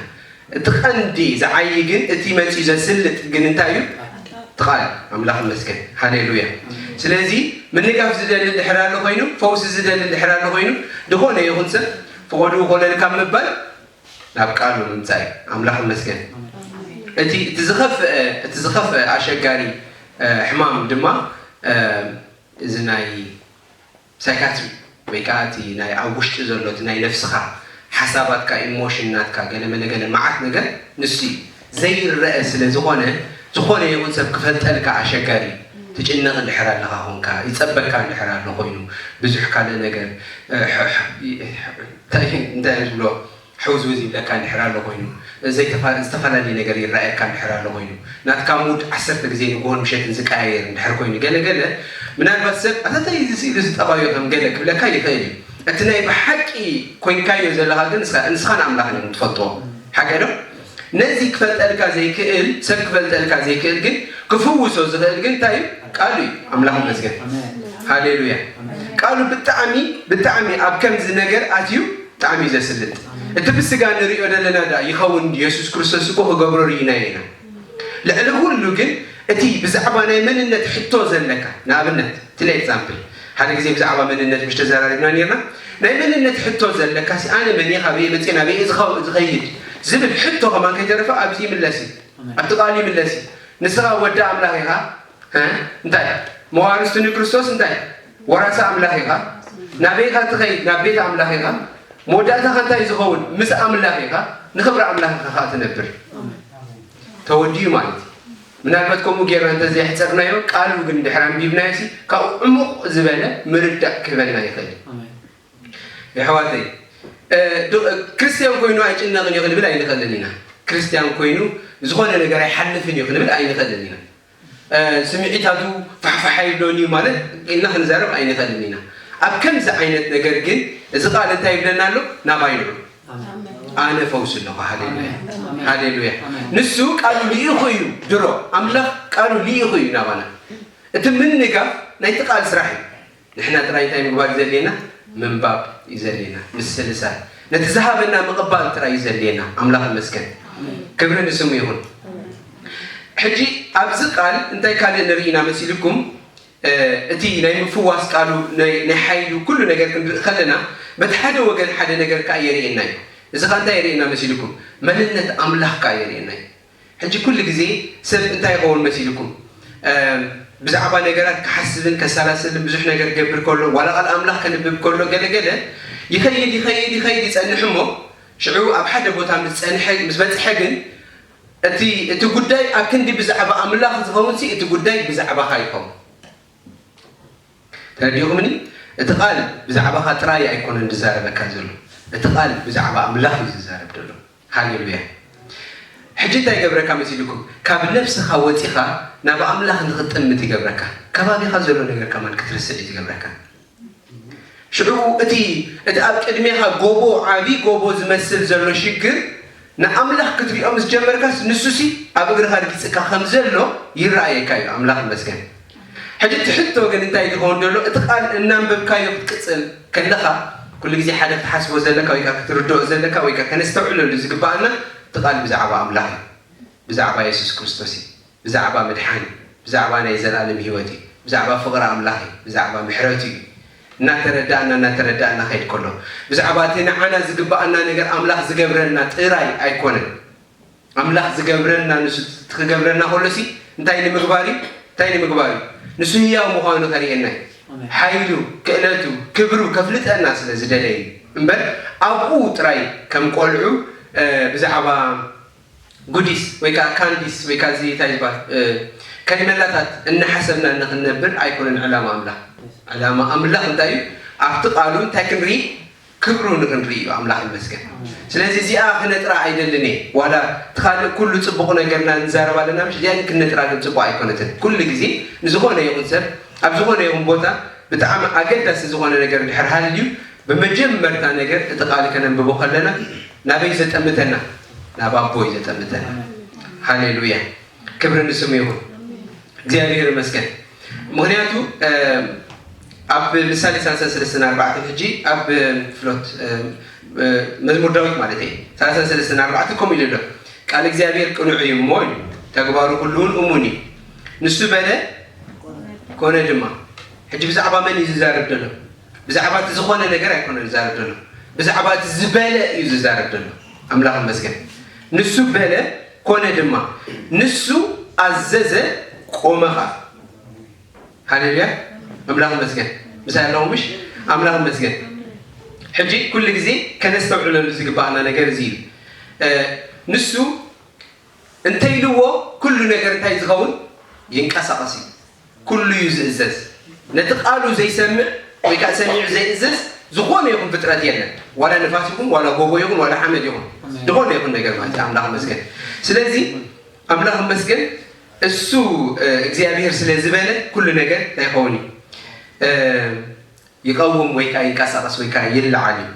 እቲ ቀንዲ ዝዓይ ግን እቲ መፂኡ ዘስልጥ ግን እንታይ እዩ? ትቃል ኣምላኽ ይመስገን። ሃሌሉያ። ስለዚ ምንጋፍ ዝደሊ ድሕር ኣሎ ኮይኑ ፈውሲ ዝደሊ ድሕር ኣሎ ኮይኑ ዝኾነ ይኹን ሰብ ፍቆዱ ኮለል ካብ ምባል ናብ ቃሉ ምምፃእ እዩ። ኣምላኽ ይመስገን። እቲ እቲ ዝኸፍአ እቲ ዝኸፍአ ኣሸጋሪ ሕማም ድማ እዚ ናይ ሳይካትሪ ወይ ከዓ እቲ ናይ ኣብ ውሽጢ ዘሎ እቲ ናይ ነፍስኻ ሓሳባትካ ኢሞሽን ናትካ ገለ መለ ገለ መዓት ነገር ንሱ እዩ ዘይረአ ስለ ዝኾነ ዝኾነ ይኹን ሰብ ክፈልጠልካ ኣሸጋሪ እዩ። ትጭነቕ እንድሕር ኣለኻ ኾንካ ይፀበካ እንድሕር ኣሎ ኮይኑ ብዙሕ ካልእ ነገር እንታይ ዝብሎ ሕውዝውዝ ይብለካ እንድሕር ኣሎ ኮይኑ ዝተፈላለየ ነገር ይረኣየካ እንድሕር ኣሎ ኮይኑ ናትካ ሙድ ዓሰርተ ግዜ ንግሆን ምሸትን ዝቀያየር እንድሕር ኮይኑ ገለ ገለ ምናልባት ሰብ ኣታታይ እዚ ስኢሉ ዝጠባዮ ከም ገለ ክብለካ ይኽእል እዩ። እቲ ናይ ብሓቂ ኮይንካዮ ዘለኻ ግን ንስኻን ኣምላኽን እዮም ትፈልጥዎ። ሓቂ ዶ? ነዚ ክፈልጠልካ ዘይክእል ሰብ ክፈልጠልካ ዘይክእል ግን ክፍውሶ ዝኽእል ግን እንታይ እዩ? ቃሉ እዩ። ኣምላኽ ይመስገን። ሃሌሉያ። ቃሉ ብጣዕሚ ብጣዕሚ ኣብ ከምዚ ነገር ኣትዩ ብጣዕሚ እዩ ዘስልጥ። እቲ ብስጋ ንሪኦ ዘለና ዳ ይኸውን? የሱስ ክርስቶስ እኮ ክገብሮ ርኢናዮ ኢና። ልዕሊ ኩሉ ግን እቲ ብዛዕባ ናይ መንነት ሕቶ ዘለካ ንኣብነት እቲ ናይ ኤግዛምፕል ሓደ ግዜ ብዛዕባ መንነት ምሽ ተዘራሪብና ነርና ናይ መንነት ሕቶ ዘለካ ሲ ኣነ መን እየ ካበየ መፅየ ናበየ ዝኸይድ ዝብል ሕቶ ከማን ከይተረፈ ኣብዚ ይምለስ እዩ። ኣብቲ ቃሉ ይምለስ እዩ። ንስኻ ወዲ ኣምላኽ ኢኻ። እንታይ መዋርስቱ ንክርስቶስ እንታይ ወራሲ ኣምላኽ ኢኻ። ናበይ ኢኻ ትኸይድ ናብ ቤት ኣምላኽ ኢኻ። መወዳእታኻ እንታይ ዝኸውን ምስ ኣምላኽ ኢኻ። ንኽብሪ ኣምላኽ ኢኻ ከዓ ትነብር። ተወዲኡ ማለት እዩ። ምናልባት ከምኡ ጌርና እንተዘየሕፀርናዮ ቃሉ ግን ድሕሪ ኣንቢብናዮ ሲ ካብኡ ዕሙቕ ዝበለ ምርዳእ ክህበና ይኽእል። የሕዋተይ ክርስትያን ኮይኑ ኣይጭነቕን እዩ ክንብል ኣይንኽእልን ኢና። ክርስትያን ኮይኑ ዝኾነ ነገር ኣይሓልፍን እዩ ክንብል ኣይንኽእልን ኢና። ስምዒታቱ ፋሕፋሕ ኣይብሎን እዩ ማለት ኢልና ክንዛረብ ኣይንኽእልን ኢና። ኣብ ከምዚ ዓይነት ነገር ግን እዚ ቃል እንታይ ይብለና ኣሎ? ናባይ ንዑ ኣነ ፈውሲ ኣለኹ። ሃሌሉያ ሃሌሉያ። ንሱ ቃሉ ልኢኹ እዩ ድሮ ኣምላኽ ቃሉ ልኢኹ እዩ ናባና። እቲ ምንጋፍ ናይቲ ቃል ስራሕ እዩ። ንሕና ጥራይ እንታይ ምግባር እዩ ዘድልየና? ምንባብ እዩ ዘድልየና፣ ምስልሳል። ነቲ ዝሃበና ምቕባል ጥራይ እዩ ዘድልየና። ኣምላኽ ይመስገን። ክብሪ ንስሙ ይኹን። ሕጂ ኣብዚ ቃል እንታይ ካልእ ንርኢ ኢና መሲልኩም? እቲ ናይ ምፍዋስ ቃሉ ናይ ሓይሉ ኩሉ ነገር ክንርኢ ከለና በቲ ሓደ ወገን ሓደ ነገር ከዓ የርእየና እዩ። እዚ ከዓ እንታይ የርእየና መሲልኩም? መንነት ኣምላኽ ከዓ የርእየና እዩ። ሕጂ ኩሉ ግዜ ሰብ እንታይ ይኸውን መሲልኩም? ብዛዕባ ነገራት ክሓስብን ከሰላስልን ብዙሕ ነገር ክገብር ከሎ ዋላ ቃል ኣምላኽ ከንብብ ከሎ ገለገለ ይኸይድ ይኸይድ ይኸይድ ይጸንሕ እሞ ሽዑ ኣብ ሓደ ቦታ ምስ ጸንሐ ምስ በጽሐ ግን እቲ እቲ ጉዳይ ኣብ ክንዲ ብዛዕባ ኣምላኽ ዝኸውን ሲ እቲ ጉዳይ ብዛዕባኻ ይኸውን። ተረዲኹምኒ? እቲ ቃል ብዛዕባኻ ጥራይ ኣይኮነን ዝዛረበካ ዘሎ፣ እቲ ቃል ብዛዕባ ኣምላኽ እዩ ዝዛረብ ዘሎ። ሃሌሉያ። ሕጂ እንታይ ይገብረካ መሲልኩም? ካብ ነብስኻ ወፂኻ ናብ ኣምላኽ ንኽጥምት ይገብረካ። ከባቢኻ ዘሎ ነገር ከማን ክትርስዕ እዩ ዝገብረካ። ሽዑ እቲ እቲ ኣብ ቅድሜኻ ጎቦ ዓብዪ ጎቦ ዝመስል ዘሎ ሽግር ንኣምላኽ ክትሪኦ ምስ ጀመርካስ ንሱሲ ኣብ እግርኻ ርጊፅካ ከም ዘሎ ይረኣየካ እዩ። ኣምላኽ ይመስገን። ሕጂ እቲ ሕቶ ግን እንታይ ዝኸውን ዘሎ እቲ ቃል እናንበብካዮ ክትቅፅል ከለኻ ኩሉ ግዜ ሓደ ክትሓስቦ ዘለካ ወይ ከዓ ክትርድኦ ዘለካ ወይ ከዓ ከነስተውዕለሉ ዝግባኣና እቲ ቃል ብዛዕባ ኣምላኽ እዩ። ብዛዕባ የሱስ ክርስቶስ እዩ። ብዛዕባ ምድሓን እዩ። ብዛዕባ ናይ ዘላለም ህይወት እዩ። ብዛዕባ ፍቕሪ ኣምላኽ እዩ። ብዛዕባ ምሕረቱ እዩ። እናተረዳእና እናተረዳእና ከይድ ከሎ ብዛዕባ እቲ ንዓና ዝግባኣና ነገር ኣምላኽ ዝገብረልና ጥራይ ኣይኮነን። ኣምላኽ ዝገብረልና ንሱ ክገብረልና ከሎ ሲ እንታይ ንምግባር እዩ እንታይ ንምግባር እዩ ንሱ ህያው ምዃኑ ከርእየና እዩ ሓይሉ ክእለቱ ክብሩ ከፍልጠና ስለ ዝደለየ እዩ እምበር ኣብኡ ጥራይ ከም ቆልዑ ብዛዕባ ጉዲስ ወይ ከዓ ካንዲስ ወይ ከዓ እዚ እንታይ ዝበሃል ከሪመላታት እናሓሰብና ንክንነብር ኣይኮነን ዕላማ ኣምላኽ ዕላማ ኣምላኽ እንታይ እዩ ኣብቲ ቃሉ እንታይ ክንርኢ ክብሩ ንክንርኢ እዩ። ኣምላኽ ይመስገን። ስለዚ እዚኣ ክነጥራ ኣይደልን እየ። ዋላ እቲ ካልእ ኩሉ ጽቡቕ ነገርና ንዛረብ ኣለና፣ ምሽ እዚኣ ግን ክነጥራ ግን ጽቡቕ ኣይኮነትን። ኩሉ ግዜ ንዝኾነ ይኹን ሰብ ኣብ ዝኾነ ይኹን ቦታ ብጣዕሚ ኣገዳሲ ዝኾነ ነገር ድሕር ሃልዩ ብመጀመርታ ነገር እቲ ቃል ከነንብቦ ከለና ናበይ ዘጠምተና? ናብ ኣቦ እዩ ዘጠምተና። ሃሌሉያ፣ ክብሪ ንስሙ ይኹን። እግዚኣብሔር ይመስገን። ምክንያቱ ኣብ ምሳሌ ሰላሳ ሰለስተ ኣርባዕተ ሕጂ ኣብ ፍሎት መዝሙር ዳዊት ማለት እዩ ሰላሳ ሰለስተ ኣርባዕተ ከምኡ ኢሉ ኣሎ፣ ቃል እግዚኣብሔር ቅኑዕ እዩ እሞ እዩ፣ ተግባሩ ኩሉውን እሙን እዩ። ንሱ በለ ኮነ ድማ። ሕጂ ብዛዕባ መን እዩ ዝዛረብ ዘሎ? ብዛዕባ እቲ ዝኾነ ነገር ኣይኮነን ዝዛረብ ዘሎ፣ ብዛዕባ እቲ ዝበለ እዩ ዝዛረብ ዘሎ። ኣምላኽ ይመስገን። ንሱ በለ ኮነ ድማ፣ ንሱ ኣዘዘ ቆመ ኸኣ። ሃሌሉያ፣ ኣምላኽ ይመስገን። ምሳይ ኣለኹም ምሽ? ኣምላኽ ይመስገን። ሕጂ ኩሉ ግዜ ከነስተውዕለሉ ዝግባኣና ነገር እዚ እዩ። ንሱ እንተ ኢልዎ ኩሉ ነገር እንታይ ዝኸውን? ይንቀሳቐስ እዩ። ኩሉ እዩ ዝእዘዝ። ነቲ ቃሉ ዘይሰምዕ ወይ ከዓ ሰሚዑ ዘይእዘዝ ዝኾነ ይኹን ፍጥረት የለን። ዋላ ንፋስ ይኹን ዋላ ጎቦ ይኹን ዋላ ሓመድ ይኹን ዝኾነ ይኹን ነገር ማለት ኣምላኽ መስገን። ስለዚ ኣምላኽ መስገን እሱ እግዚኣብሔር ስለ ዝበለ ኩሉ ነገር እንታይ ይኸውን እዩ? ይቐውም ወይ ከዓ ይንቀሳቐስ ወይ ከዓ ይለዓል እዩ።